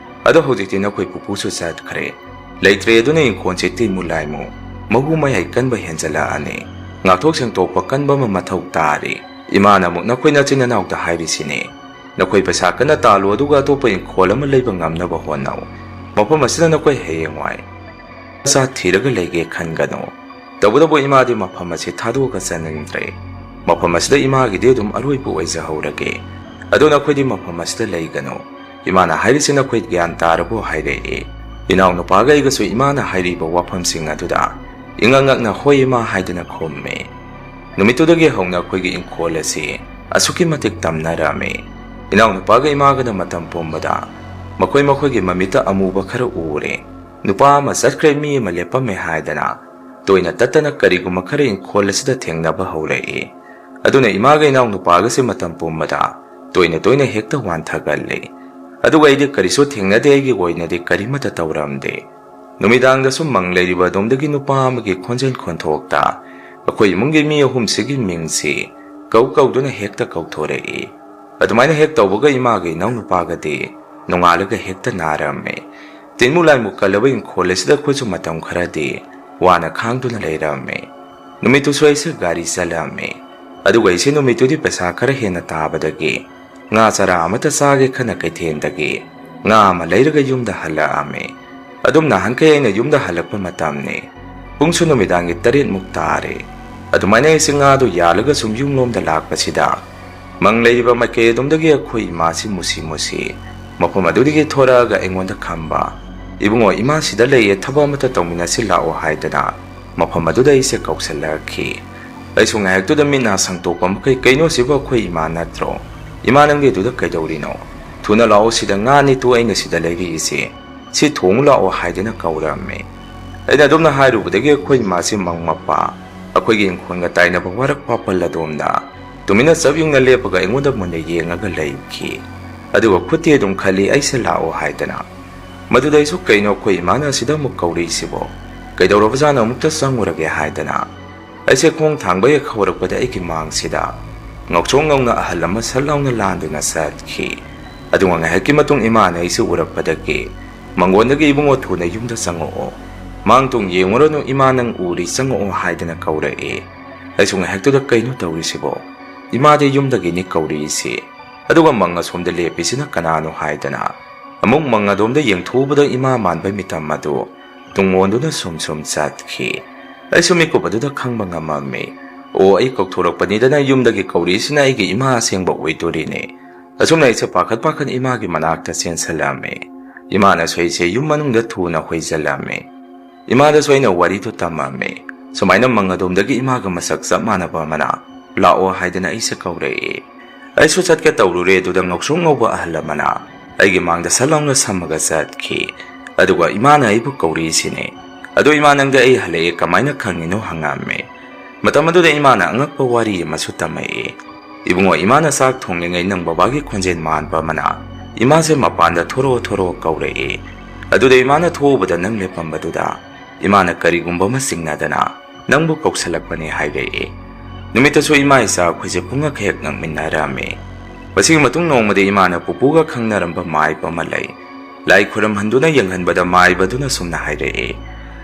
ꯑꯗꯣ ꯍꯧꯖꯤꯛꯇꯤ ꯅꯈꯣꯏ ꯄꯨꯄꯨꯁꯨ ꯆꯠꯈ꯭ꯔꯦ꯫ ꯂꯩꯇ꯭ꯔꯦ, ꯑꯗꯨꯅ ꯏꯪꯈꯣꯜꯁꯤ ꯇꯤꯃꯨ ꯂꯥꯏꯃꯨ, ꯃꯍꯨ ꯃꯍꯩ ꯀꯟꯕ ꯍꯦꯟꯖꯜꯂꯛꯑꯅꯤ꯫ ꯉꯥꯛꯊꯣꯛ ꯁꯦꯡꯇꯣꯛꯄ ꯀꯟꯕ ꯑꯃ ꯃꯊꯧ ꯇꯥꯔꯤ꯫ ꯏꯃꯥꯅ ꯑꯃꯨꯛ ꯅꯈꯣꯏ ꯅꯆꯤꯟ ꯅꯅꯥꯎꯗ ꯍꯥꯏꯔꯤꯁꯤꯅꯤ, ꯅꯈꯣꯏ ꯄꯩꯁꯥ ꯀꯟꯅ ꯇꯥꯜꯂꯨ, ꯑꯗꯨꯒ ꯑꯇꯣꯞꯄ ꯏꯪꯈꯣꯜ ꯑꯃ ꯂꯩꯕ ꯉꯝꯅꯕ ꯍꯣꯠꯅꯧ꯫ ꯃꯐꯝ ꯑꯁꯤꯗ ꯅꯈꯣꯏ ꯍꯌꯦꯡꯋꯥꯏ ꯃꯆꯥ ꯊꯤꯔꯒ ꯂꯩꯒꯦ ꯈꯟꯒꯅꯨ꯫ ꯇꯧꯕꯇꯕꯨ ꯏꯃꯥꯗꯤ ꯃꯐꯝ ꯑꯁꯤ ꯊꯥꯗꯣꯛꯑꯒ ꯆꯠꯅꯤꯡꯗ꯭ꯔꯦ꯫ "ꯃꯐꯝ ꯑꯁꯤꯗ ꯏꯃꯥꯒꯤꯗꯤ ꯑꯗꯨꯝ ꯑꯔꯣꯏꯕ ꯑꯣꯏꯖꯍꯧꯔꯒꯦ꯫ ꯑꯗꯣ ꯅꯈꯣꯏꯗꯤ ꯃꯐꯝ ꯑꯁꯤꯗ ꯂꯩꯒꯅꯨ꯫ ꯏꯃꯥꯅ ꯍꯥꯏꯔꯤꯁꯤ ꯅꯈꯣꯏ ꯒ꯭ꯌꯥꯟ ꯇꯥꯔꯕꯣ?" ꯍꯥꯏꯔꯛꯏ꯫ ꯏꯅꯥꯎꯅꯨꯄꯥꯒ ꯑꯩꯒꯁꯨ ꯏꯃꯥꯅ ꯍꯥꯏꯔꯤꯕ ꯋꯥꯐꯝꯁꯤꯡ ꯑꯗꯨꯗ ꯏꯉꯛ ꯉꯛꯅ "ꯍꯣꯏ ꯏꯃꯥ" ꯍꯥꯏꯗꯨꯅ ꯈꯨꯝꯃꯤ꯫ ꯅꯨꯃꯤꯠꯇꯨꯗꯒꯤ ꯍꯧꯅ ꯑꯩꯈꯣꯏꯒꯤ ꯏꯪꯈꯣꯜ ꯑꯁꯤ ꯑꯁꯨꯛꯀꯤ ꯃꯇꯤꯛ ꯇꯝꯅꯔꯝꯃꯤ꯫ ꯏꯅꯥꯎꯅꯨꯄꯥꯒ ꯏꯃꯥꯒꯅ ꯃꯇꯝ ꯄꯨꯝꯕꯗ ꯃꯈꯣꯏ ꯃꯈꯣꯏꯒꯤ ꯃꯃꯤꯠꯇ ꯑꯃꯨꯕ ꯈꯔ ꯎꯔꯦ꯫ "ꯅꯨꯄꯥ ꯑꯃ ꯆꯠꯈ꯭ꯔꯦ, ꯃꯤ ꯑꯃ ꯂꯦꯞꯄꯝꯃꯦ" ꯍꯥꯏꯗꯅ ꯇꯣꯏꯅ ꯇꯠꯇꯅ ꯀꯔꯤꯒꯨꯝꯕ ꯈꯔ ꯏꯪꯈꯣꯜ ꯑꯁꯤꯗ ꯊꯦꯡꯅꯕ ꯍꯧꯔꯛꯏ꯫ ꯑꯗꯨꯅ ꯏꯃꯥꯒ ꯏꯅꯥꯎꯅꯨꯄꯥꯒꯁꯦ ꯃꯇꯝ ꯄꯨꯝꯕꯗ ꯇꯣꯏꯅ ꯇꯣꯏꯅ ꯍꯦꯛꯇ ꯋꯥꯟꯊꯒꯜꯂꯤ꯫ ꯑꯗꯨꯒ ꯑꯩꯗꯤ ꯀꯔꯤꯁꯨ ꯊꯦꯡꯅꯗꯦ, ꯑꯩꯒꯤ ꯑꯣꯏꯅꯗꯤ ꯀꯔꯤꯃꯠꯇ ꯇꯧꯔꯝꯗꯦ꯫ ꯅꯨꯃꯤꯗꯥꯡꯗꯁꯨ ꯃꯪ ꯂꯩꯔꯤꯕ ꯑꯗꯣꯝꯗꯒꯤ ꯅꯨꯄꯥ ꯑꯃꯒꯤ ꯈꯣꯟꯖꯦꯜ ꯈꯣꯟꯊꯣꯛꯇ ꯑꯩꯈꯣꯏ ꯏꯃꯨꯡꯒꯤ ꯃꯤ ꯑꯍꯨꯝꯁꯤꯒꯤ ꯃꯤꯡꯁꯤ ꯀꯧ ꯀꯧꯗꯨꯅ ꯍꯦꯛꯇ ꯀꯧꯊꯣꯔꯛꯏ꯫ ꯑꯗꯨꯃꯥꯏꯅ ꯍꯦꯛ ꯇꯧꯕꯒ ꯏꯃꯥꯒ ꯏꯅꯥꯎꯅꯨꯄꯥꯒꯗꯤ ꯅꯣꯡꯉꯥꯜꯂꯒ ꯍꯦꯛꯇ ꯅꯥꯔꯝꯃꯤ꯫ ꯇꯤꯟꯃꯨꯛ ꯂꯥꯏꯃꯨꯛ ꯀꯜꯂꯕ ꯏꯪꯈꯣꯜ ꯑꯁꯤꯗ ꯑꯩꯈꯣꯏꯁꯨ ꯃꯇꯝ ꯈꯔꯗꯤ ꯋꯥꯅ ꯈꯥꯡꯗꯨꯅ ꯂꯩꯔꯝꯃꯤ꯫ ꯅꯨꯃꯤꯠꯇꯨꯁꯨ ꯑꯩꯁꯦ ꯒꯥꯔꯤ ꯆꯠꯂꯝꯃꯤ꯫ ꯑꯗꯨꯒ ꯑꯩꯁꯦ ꯅꯨꯃꯤꯠꯇꯨꯗꯤ ꯄꯩꯁꯥ ꯈꯔ ꯍꯦꯟꯅ ꯇꯥꯕꯗꯒꯤ ꯉꯥ ꯆꯔꯥ ꯑꯃꯠꯇ ꯆꯥꯒꯦ ꯈꯟꯅ ꯀꯩꯊꯦꯜꯗꯒꯤ ꯉꯥ ꯑꯃ ꯂꯩꯔꯒ ꯌꯨꯝꯗ ꯍꯜꯂꯛꯑꯝꯃꯤ꯫ ꯑꯗꯨꯝ ꯅꯍꯥꯟꯈꯩ ꯑꯩꯅ ꯌꯨꯝꯗ ꯍꯜꯂꯛꯄ ꯃꯇꯝꯅꯤ꯫ ꯄꯨꯡꯁꯨ ꯅꯨꯃꯤꯗꯥꯡꯒꯤ ꯇꯔꯦꯠꯃꯨꯛ ꯇꯥꯔꯦ꯫ ꯑꯗꯨꯃꯥꯏꯅ ꯑꯩꯁꯦ ꯉꯥꯗꯨ ꯌꯥꯜꯂꯒ ꯁꯨꯝ ꯌꯨꯝꯂꯣꯝꯗ ꯂꯥꯛꯄꯁꯤꯗ ꯃꯪ ꯂꯩꯔꯤꯕ ꯃꯥꯏꯀꯩ ꯑꯗꯣꯝꯗꯒꯤ ꯑꯩꯈꯣꯏ ꯏꯃꯥꯁꯤ ꯃꯨꯁꯤ ꯃꯨꯁꯤ ꯃꯐꯝ ꯑꯗꯨꯗꯒꯤ ꯊꯣꯔꯛꯑꯒ ꯑꯩꯉꯣꯟꯗ ꯈꯝꯕ, "ꯏꯕꯨꯡꯉꯣ, ꯏꯃꯥ ꯁꯤꯗ ꯂꯩꯌꯦ, ꯊꯕꯛ ꯑꯃꯠꯇ ꯇꯧꯃꯤꯟꯅꯁꯤ ꯂꯥꯛꯑꯣ" ꯍꯥꯏꯗꯅ ꯃꯐꯝ ꯑꯗꯨꯗ ꯑꯩꯁꯦ ꯀꯧꯁꯜꯂꯛꯈꯤ꯫ ꯑꯩꯁꯨ ꯉꯥꯏꯍꯥꯛꯇꯨꯗ ꯃꯤꯠ ꯅꯥ ꯁꯪꯇꯣꯛꯄ ꯃꯈꯩ, "ꯀꯩꯅꯣ ꯁꯤꯕꯨ, ꯑꯩꯈꯣꯏ ꯏꯃꯥ ꯅꯠꯇ꯭ꯔꯣ? ꯏꯃꯥ ꯅꯪꯗꯤ ꯑꯗꯨꯗ ꯀꯩꯗꯧꯔꯤꯅꯣ? ꯊꯨꯅ ꯂꯥꯛꯑꯣ, ꯁꯤꯗ ꯉꯥꯅꯤ ꯇꯨ ꯑꯩꯅ ꯁꯤꯗ ꯂꯩꯔꯛꯏꯁꯦ꯫ ꯁꯤ ꯊꯣꯡꯉꯨ ꯂꯥꯛꯑꯣ" ꯍꯥꯏꯗꯅ ꯀꯧꯔꯝꯃꯤ꯫ ꯑꯩꯅ ꯑꯗꯨꯝꯅ ꯍꯥꯏꯔꯨꯕꯗꯒꯤ ꯑꯩꯈꯣꯏ ꯏꯃꯥꯁꯤ ꯃꯪ ꯃꯄꯥ, ꯑꯩꯈꯣꯏꯒꯤ ꯏꯪꯈꯣꯜꯒ ꯇꯥꯏꯅꯕ ꯋꯥꯔꯛ ꯄꯥꯄꯜ ꯑꯗꯣꯝꯗ ꯇꯨꯃꯤꯟꯅ ꯆꯞ ꯌꯨꯡꯅ ꯂꯦꯞꯄꯒ ꯑꯩꯉꯣꯟꯗ ꯃꯨꯟꯅ ꯌꯦꯡꯉꯒ ꯂꯩꯈꯤ꯫ ꯑꯗꯨꯒ ꯈꯨꯠꯇꯤ ꯑꯗꯨꯝ ꯈꯜꯂꯤ ꯑꯩꯁꯦ ꯂꯥꯛꯑꯣ ꯍꯥꯏꯗꯅ꯫ ꯃꯗꯨꯗ ꯑꯩꯁꯨ "ꯀꯩꯅꯣ ꯑꯩꯈꯣꯏ ꯏꯃꯥꯅ ꯑꯁꯤꯗ ꯑꯃꯨꯛ ꯀꯧꯔꯛꯏꯁꯤꯕꯣ? ꯀꯩꯗꯧꯔꯕꯖꯥꯠꯅꯣ? ꯑꯃꯨꯛꯇ ꯆꯪꯉꯨꯔꯒꯦ" ꯍꯥꯏꯗꯅ ꯑꯩꯁꯦ ꯈꯣꯡ ꯊꯥꯡꯕ ꯍꯦꯛ ꯍꯧꯔꯛꯄꯗ ꯑꯩꯒꯤ ꯃꯥꯡꯁꯤꯗ ꯉꯧꯁꯣꯛ ꯉꯧꯅ ꯑꯍꯜ ꯑꯃ ꯁꯠ ꯂꯥꯎꯅ ꯂꯥꯟꯗꯨꯅ ꯆꯠꯈꯤ꯫ ꯑꯗꯨꯒ ꯉꯥꯏꯍꯥꯛꯀꯤ ꯃꯇꯨꯡ ꯏꯃꯥꯅ ꯑꯩꯁꯦ ꯎꯔꯛꯄꯗꯒꯤ ꯃꯪꯒꯣꯟꯗꯒꯤ "ꯏꯕꯨꯡꯉꯣ, ꯊꯨꯅ ꯌꯨꯝꯗ ꯆꯪꯉꯛꯑꯣ꯫ ꯃꯥꯡ ꯇꯨꯡ ꯌꯦꯡꯉꯨꯔꯅꯨ, ꯏꯃꯥ ꯅꯪ ꯎꯔꯤ, ꯆꯪꯉꯛꯑꯣ" ꯍꯥꯏꯗꯅ ꯀꯧꯔꯛꯑꯦ꯫ ꯑꯩꯁꯨ ꯉꯥꯏꯍꯥꯛꯇꯨꯗ "ꯀꯩꯅꯣ ꯇꯧꯔꯤꯁꯤꯕꯣ? ꯏꯃꯥꯗꯤ ꯌꯨꯝꯗꯒꯤꯅꯤ ꯀꯧꯔꯛꯏꯁꯤ꯫ ꯑꯗꯨꯒ ꯃꯪ ꯑꯁꯣꯝꯗ ꯂꯦꯞꯄꯤꯁꯤꯅ ꯀꯅꯥꯅꯣ?" ꯍꯥꯏꯗꯅ ꯑꯃꯨꯛ ꯃꯪ ꯑꯗꯣꯝꯗ ꯌꯦꯡꯊꯣꯛꯎꯕꯗ ꯏꯃꯥ ꯃꯥꯟꯕ ꯃꯤꯇꯝ ꯑꯗꯨ ꯇꯨꯡ ꯑꯣꯟꯗꯨꯅ ꯁꯨꯝ ꯁꯨꯝ ꯆꯠꯈꯤ꯫ ꯑꯩꯁꯨ ꯃꯤꯀꯨꯞ ꯑꯗꯨꯗ ꯈꯪꯕ ꯉꯝꯃꯝꯃꯤ꯫ ꯑꯣ, ꯑꯩ ꯀꯧꯊꯣꯔꯛꯄꯅꯤꯗꯅ ꯌꯨꯝꯗꯒꯤ ꯀꯧꯔꯤꯁꯤꯅ ꯑꯩꯒꯤ ꯏꯃꯥ ꯑꯁꯦꯡꯕ ꯑꯣꯏꯗꯣꯔꯤꯅꯦ꯫ ꯑꯁꯨꯝꯅ ꯑꯩꯁꯦ ꯄꯥꯈꯠ ꯄꯥꯈꯠ ꯏꯃꯥꯒꯤ ꯃꯅꯥꯛꯇ ꯆꯦꯟꯁꯤꯜꯂꯝꯃꯤ꯫ ꯏꯃꯥꯅꯁꯨ ꯑꯩꯁꯦ ꯌꯨꯝ ꯃꯅꯨꯡꯗ ꯊꯨꯅ ꯍꯣꯏꯖꯤꯜꯂꯝꯃꯤ꯫ ꯏꯃꯥꯗꯁꯨ ꯑꯩꯅ ꯋꯥꯔꯤꯗꯨ ꯇꯝꯃꯝꯃꯤ꯫ ꯁꯨꯃꯥꯏꯅ ꯃꯪ ꯑꯗꯣꯝꯗꯒꯤ ꯏꯃꯥꯒ ꯃꯁꯛ ꯆꯞ ꯃꯥꯟꯅꯕ ꯑꯃꯅ "ꯂꯥꯛꯑꯣ" ꯍꯥꯏꯗꯅ ꯑꯩꯁꯦ ꯀꯧꯔꯛꯏ꯫ ꯑꯩꯁꯨ ꯆꯠꯀꯦ ꯇꯧꯔꯨꯔꯦ, ꯑꯗꯨꯗ ꯉꯧꯁꯣꯛ ꯉꯧꯕ ꯑꯍꯜ ꯑꯃꯅ ꯑꯩꯒꯤ ꯃꯥꯡꯗ ꯁꯠ ꯂꯥꯎꯅ ꯁꯝꯃꯒ ꯆꯠꯈꯤ꯫ ꯑꯗꯨꯒ ꯏꯃꯥꯅ ꯑꯩꯕꯨ ꯀꯧꯔꯤꯁꯤꯅꯦ꯫ "ꯑꯗꯣ ꯏꯃꯥ, ꯅꯪꯗꯤ ꯑꯩ ꯍꯜꯂꯛꯑꯦ ꯀꯃꯥꯏꯅ ꯈꯪꯉꯤꯅꯣ?" ꯍꯪꯉꯝꯃꯤ꯫ ꯃꯇꯝ ꯑꯗꯨꯗ ꯏꯃꯥꯅ ꯑꯉꯛꯄ ꯋꯥꯔꯤ ꯑꯃꯁꯨ ꯇꯝꯃꯛꯏ꯫ "ꯏꯕꯨꯡꯉꯣ, ꯏꯃꯥꯅ ꯆꯥꯛ ꯊꯣꯡꯂꯤꯉꯩ ꯅꯪ ꯕꯕꯥꯒꯤ ꯈꯣꯟꯖꯦꯜ ꯃꯥꯟꯕ ꯑꯃꯅ ꯏꯃꯥꯁꯦ ꯃꯄꯥꯟꯗ ꯊꯣꯔꯛꯑꯣ ꯊꯣꯔꯛꯑꯣ ꯀꯧꯔꯛꯑꯦ꯫ ꯑꯗꯨꯗ ꯏꯃꯥꯅ ꯊꯣꯛꯎꯕꯗ ꯅꯪ ꯂꯦꯞꯄꯝꯕꯗꯨꯗ ꯏꯃꯥꯅ ꯀꯔꯤꯒꯨꯝꯕ ꯑꯃ ꯆꯤꯡꯅꯗꯅ ꯅꯪꯕꯨ ꯀꯧꯁꯜꯂꯛꯄꯅꯦ" ꯍꯥꯏꯔꯛꯑꯦ꯫ ꯅꯨꯃꯤꯠꯇꯁꯨ ꯏꯃꯥ ꯏꯆꯥ ꯑꯩꯈꯣꯏꯁꯦ ꯄꯨꯡꯉꯛ ꯍꯦꯛ ꯉꯛꯃꯤꯟꯅꯔꯝꯃꯤ꯫ ꯃꯁꯤꯒꯤ ꯃꯇꯨꯡ ꯅꯣꯡꯃꯗꯤ ꯏꯃꯥꯅ ꯄꯨꯄꯨꯒ ꯈꯪꯅꯔꯝꯕ ꯃꯥꯏꯕ ꯑꯃ ꯂꯩ꯫ ꯂꯥꯏ ꯈꯨꯔꯨꯝꯍꯟꯗꯨꯅ ꯌꯦꯡꯍꯟꯕꯗ ꯃꯥꯏꯕꯗꯨꯅ ꯁꯨꯝꯅ ꯍꯥꯏꯔꯛꯑꯦ,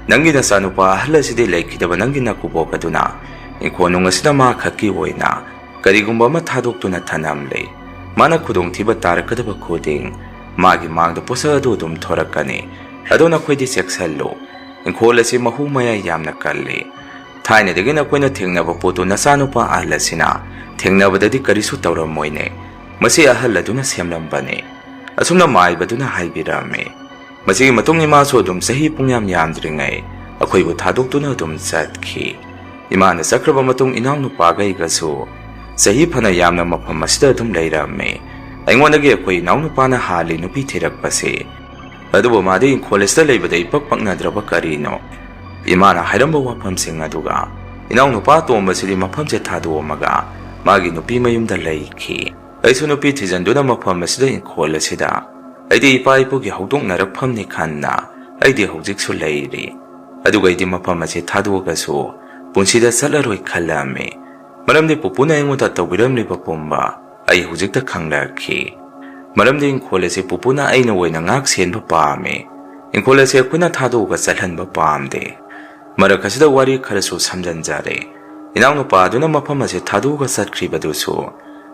"ꯅꯪꯒꯤ ꯅꯆꯥꯅꯨꯄꯥ ꯑꯍꯜ ꯑꯁꯤꯗꯤ ꯂꯩꯈꯤꯗꯕ ꯅꯪꯒꯤ ꯅꯀꯨꯕꯣꯛ ꯑꯗꯨꯅ ꯏꯪꯈꯣꯜ ꯅꯨꯡ ꯑꯁꯤꯗ ꯃꯥ ꯈꯛꯀꯤ ꯑꯣꯏꯅ ꯀꯔꯤꯒꯨꯝꯕ ꯑꯃ ꯊꯥꯗꯣꯛꯇꯨꯅ ꯊꯅꯝꯂꯦ꯫ ꯃꯥꯅ ꯈꯨꯗꯣꯡꯊꯤꯕ ꯇꯥꯔꯛꯀꯗꯕ ꯈꯨꯗꯤꯡ ꯃꯥꯒꯤ ꯃꯥꯡꯗ ꯄꯣꯠꯁꯛ ꯑꯗꯨ ꯑꯗꯨꯝ ꯊꯣꯔꯛꯀꯅꯤ꯫ ꯑꯗꯣ ꯅꯈꯣꯏꯗꯤ ꯆꯦꯛꯁꯤꯜꯂꯨ꯫ ꯏꯪꯈꯣꯜ ꯑꯁꯤ ꯃꯍꯨ ꯃꯌꯥꯏ ꯌꯥꯝꯅ ꯀꯜꯂꯤ꯫ ꯊꯥꯏꯅꯗꯒꯤ ꯅꯈꯣꯏꯅ ꯊꯦꯡꯅꯕ ꯄꯣꯠꯇꯨ ꯅꯆꯥꯅꯨꯄꯥ ꯑꯍꯜ ꯑꯁꯤꯅ ꯊꯦꯡꯅꯕꯗꯗꯤ ꯀꯔꯤꯁꯨ ꯇꯧꯔꯝꯃꯣꯏꯅꯦ꯫ ꯃꯁꯤ ꯑꯍꯜ ꯑꯗꯨꯅ ꯁꯦꯝꯂꯝꯕꯅꯤ"꯫ ꯑꯁꯨꯝꯅ ꯃꯥꯏꯕꯗꯨꯅ ꯍꯥꯏꯕꯤꯔꯝꯃꯤ꯫ ꯃꯁꯤꯒꯤ ꯃꯇꯨꯡ ꯏꯃꯥꯁꯨ ꯑꯗꯨꯝ ꯆꯍꯤ ꯄꯨꯡꯌꯥꯝ ꯌꯥꯝꯗ꯭ꯔꯤꯉꯩ ꯑꯩꯈꯣꯏꯕꯨ ꯊꯥꯗꯣꯛꯇꯨꯅ ꯑꯗꯨꯝ ꯆꯠꯈꯤ꯫ ꯏꯃꯥꯅ ꯆꯠꯈ꯭ꯔꯕ ꯃꯇꯨꯡ ꯏꯅꯥꯎꯅꯨꯄꯥꯒ ꯑꯩꯒꯁꯨ ꯆꯍꯤ ꯐꯅ ꯌꯥꯝꯅ ꯃꯐꯝ ꯑꯁꯤꯗ ꯑꯗꯨꯝ ꯂꯩꯔꯝꯃꯤ꯫ ꯑꯩꯉꯣꯟꯗꯒꯤ ꯑꯩꯈꯣꯏ ꯏꯅꯥꯎꯅꯨꯄꯥꯅ ꯍꯥꯜꯂꯤ ꯅꯨꯄꯤ ꯊꯤꯔꯛꯄꯁꯦ꯫ ꯑꯗꯨꯕꯨ ꯃꯥꯗꯤ ꯏꯪꯈꯣꯜ ꯑꯁꯤꯗ ꯂꯩꯕꯗ ꯏꯄꯛ ꯄꯛꯅꯗ꯭ꯔꯕ ꯀꯔꯤꯅꯣ? ꯏꯃꯥꯅ ꯍꯥꯏꯔꯝꯕ ꯋꯥꯐꯝꯁꯤꯡ ꯑꯗꯨꯒ ꯏꯅꯥꯎꯅꯨꯄꯥ ꯑꯇꯣꯝꯕꯁꯤꯗꯤ ꯃꯐꯝꯁꯦ ꯊꯥꯗꯣꯛꯑꯝꯃꯒ ꯃꯥꯒꯤ ꯅꯨꯄꯤ ꯃꯌꯨꯝꯗ ꯂꯩꯈꯤ꯫ ꯑꯩꯁꯨ ꯅꯨꯄꯤ ꯊꯤꯖꯤꯟꯗꯨꯅ ꯃꯐꯝ ꯑꯁꯤꯗ, ꯏꯪꯈꯣꯜ ꯑꯁꯤꯗ ꯑꯩꯗꯤ ꯏꯄꯥ ꯏꯄꯨꯒꯤ ꯍꯧꯗꯣꯛꯅꯔꯛꯐꯝꯅꯤ ꯈꯟꯅ ꯑꯩꯗꯤ ꯍꯧꯖꯤꯛꯁꯨ ꯂꯩꯔꯤ꯫ ꯑꯗꯨꯒ ꯑꯩꯗꯤ ꯃꯐꯝ ꯑꯁꯤ ꯊꯥꯗꯣꯛꯑꯒꯁꯨ ꯄꯨꯟꯁꯤꯗ ꯆꯠꯂꯔꯣꯏ ꯈꯜꯂꯝꯃꯤ꯫ ꯃꯔꯝꯗꯤ ꯄꯨꯄꯨꯅ ꯑꯩꯉꯣꯟꯗ ꯇꯧꯕꯤꯔꯝꯂꯤꯕ ꯄꯨꯝꯕ ꯑꯩ ꯍꯧꯖꯤꯛꯇ ꯈꯪꯂꯛꯈꯤ꯫ ꯃꯔꯝꯗꯤ ꯏꯪꯈꯣꯜ ꯑꯁꯤ ꯄꯨꯄꯨꯅ ꯑꯩꯅ ꯑꯣꯏꯅ ꯉꯥꯛ ꯁꯦꯟꯕ ꯄꯥꯝꯃꯤ꯫ ꯏꯪꯈꯣꯜ ꯑꯁꯤ ꯑꯩꯈꯣꯏꯅ ꯊꯥꯗꯣꯛꯑꯒ ꯆꯠꯍꯟꯕ ꯄꯥꯝꯗꯦ꯫ ꯃꯔꯛ ꯑꯁꯤꯗ ꯋꯥꯔꯤ ꯈꯔꯁꯨ ꯁꯝꯖꯤꯟꯖꯔꯦ꯫ ꯏꯅꯥꯎꯅꯨꯄꯥ ꯑꯗꯨꯅ ꯃꯐꯝ ꯑꯁꯤ ꯊꯥꯗꯣꯛꯑꯒ ꯆꯠꯈ꯭ꯔꯤꯕꯗꯨꯁꯨ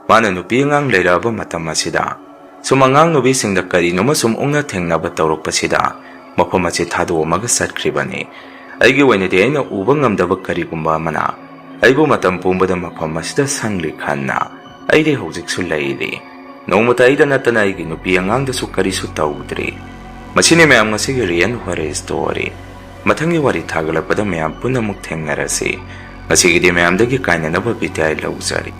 ꯃꯥꯅ ꯅꯨꯄꯤ ꯑꯉꯥꯡ ꯂꯩꯔꯛꯑꯕ ꯃꯇꯝ ꯑꯁꯤꯗ ꯁꯨꯝ ꯑꯉꯥꯡ ꯅꯨꯄꯤꯁꯤꯡꯗ ꯀꯔꯤꯅꯣꯃ ꯁꯨꯝ ꯑꯣꯛꯅ ꯊꯦꯡꯅꯕ ꯇꯧꯔꯛꯄꯁꯤꯗ ꯃꯐꯝ ꯑꯁꯤ ꯊꯥꯗꯣꯛꯑꯝꯃꯒ ꯆꯠꯈ꯭ꯔꯤꯕꯅꯤ꯫ ꯑꯩꯒꯤ ꯑꯣꯏꯅꯗꯤ ꯑꯩꯅ ꯎꯕ ꯉꯝꯗꯕ ꯀꯔꯤꯒꯨꯝꯕ ꯑꯃꯅ ꯑꯩꯕꯨ ꯃꯇꯝ ꯄꯨꯝꯕꯗ ꯃꯐꯝ ꯑꯁꯤꯗ ꯁꯪꯂꯤ ꯈꯟꯅ ꯑꯩꯗꯤ ꯍꯧꯖꯤꯛꯁꯨ ꯂꯩꯔꯤ꯫ ꯅꯣꯡꯃꯇ ꯑꯩꯗ ꯅꯠꯇꯅ ꯑꯩꯒꯤ ꯅꯨꯄꯤ ꯑꯉꯥꯡꯗꯁꯨ ꯀꯔꯤꯁꯨ ꯇꯧꯗ꯭ꯔꯤ꯫ ꯃꯁꯤꯅꯤ ꯃꯌꯥꯝ ꯉꯁꯤꯒꯤ Real Horror Story꯫ ꯃꯊꯪꯒꯤ ꯋꯥꯔꯤ ꯊꯥꯒꯠꯂꯛꯄꯗ ꯃꯌꯥꯝ ꯄꯨꯟꯅ ꯑꯃꯨꯛ ꯊꯦꯡꯅꯔꯁꯤ꯫ ꯉꯁꯤꯒꯤꯗꯤ ꯃꯌꯥꯝꯗꯒꯤ ꯀꯥꯏꯅꯅꯕ ꯕꯤꯗꯥꯏ ꯂꯧꯖꯔꯤ꯫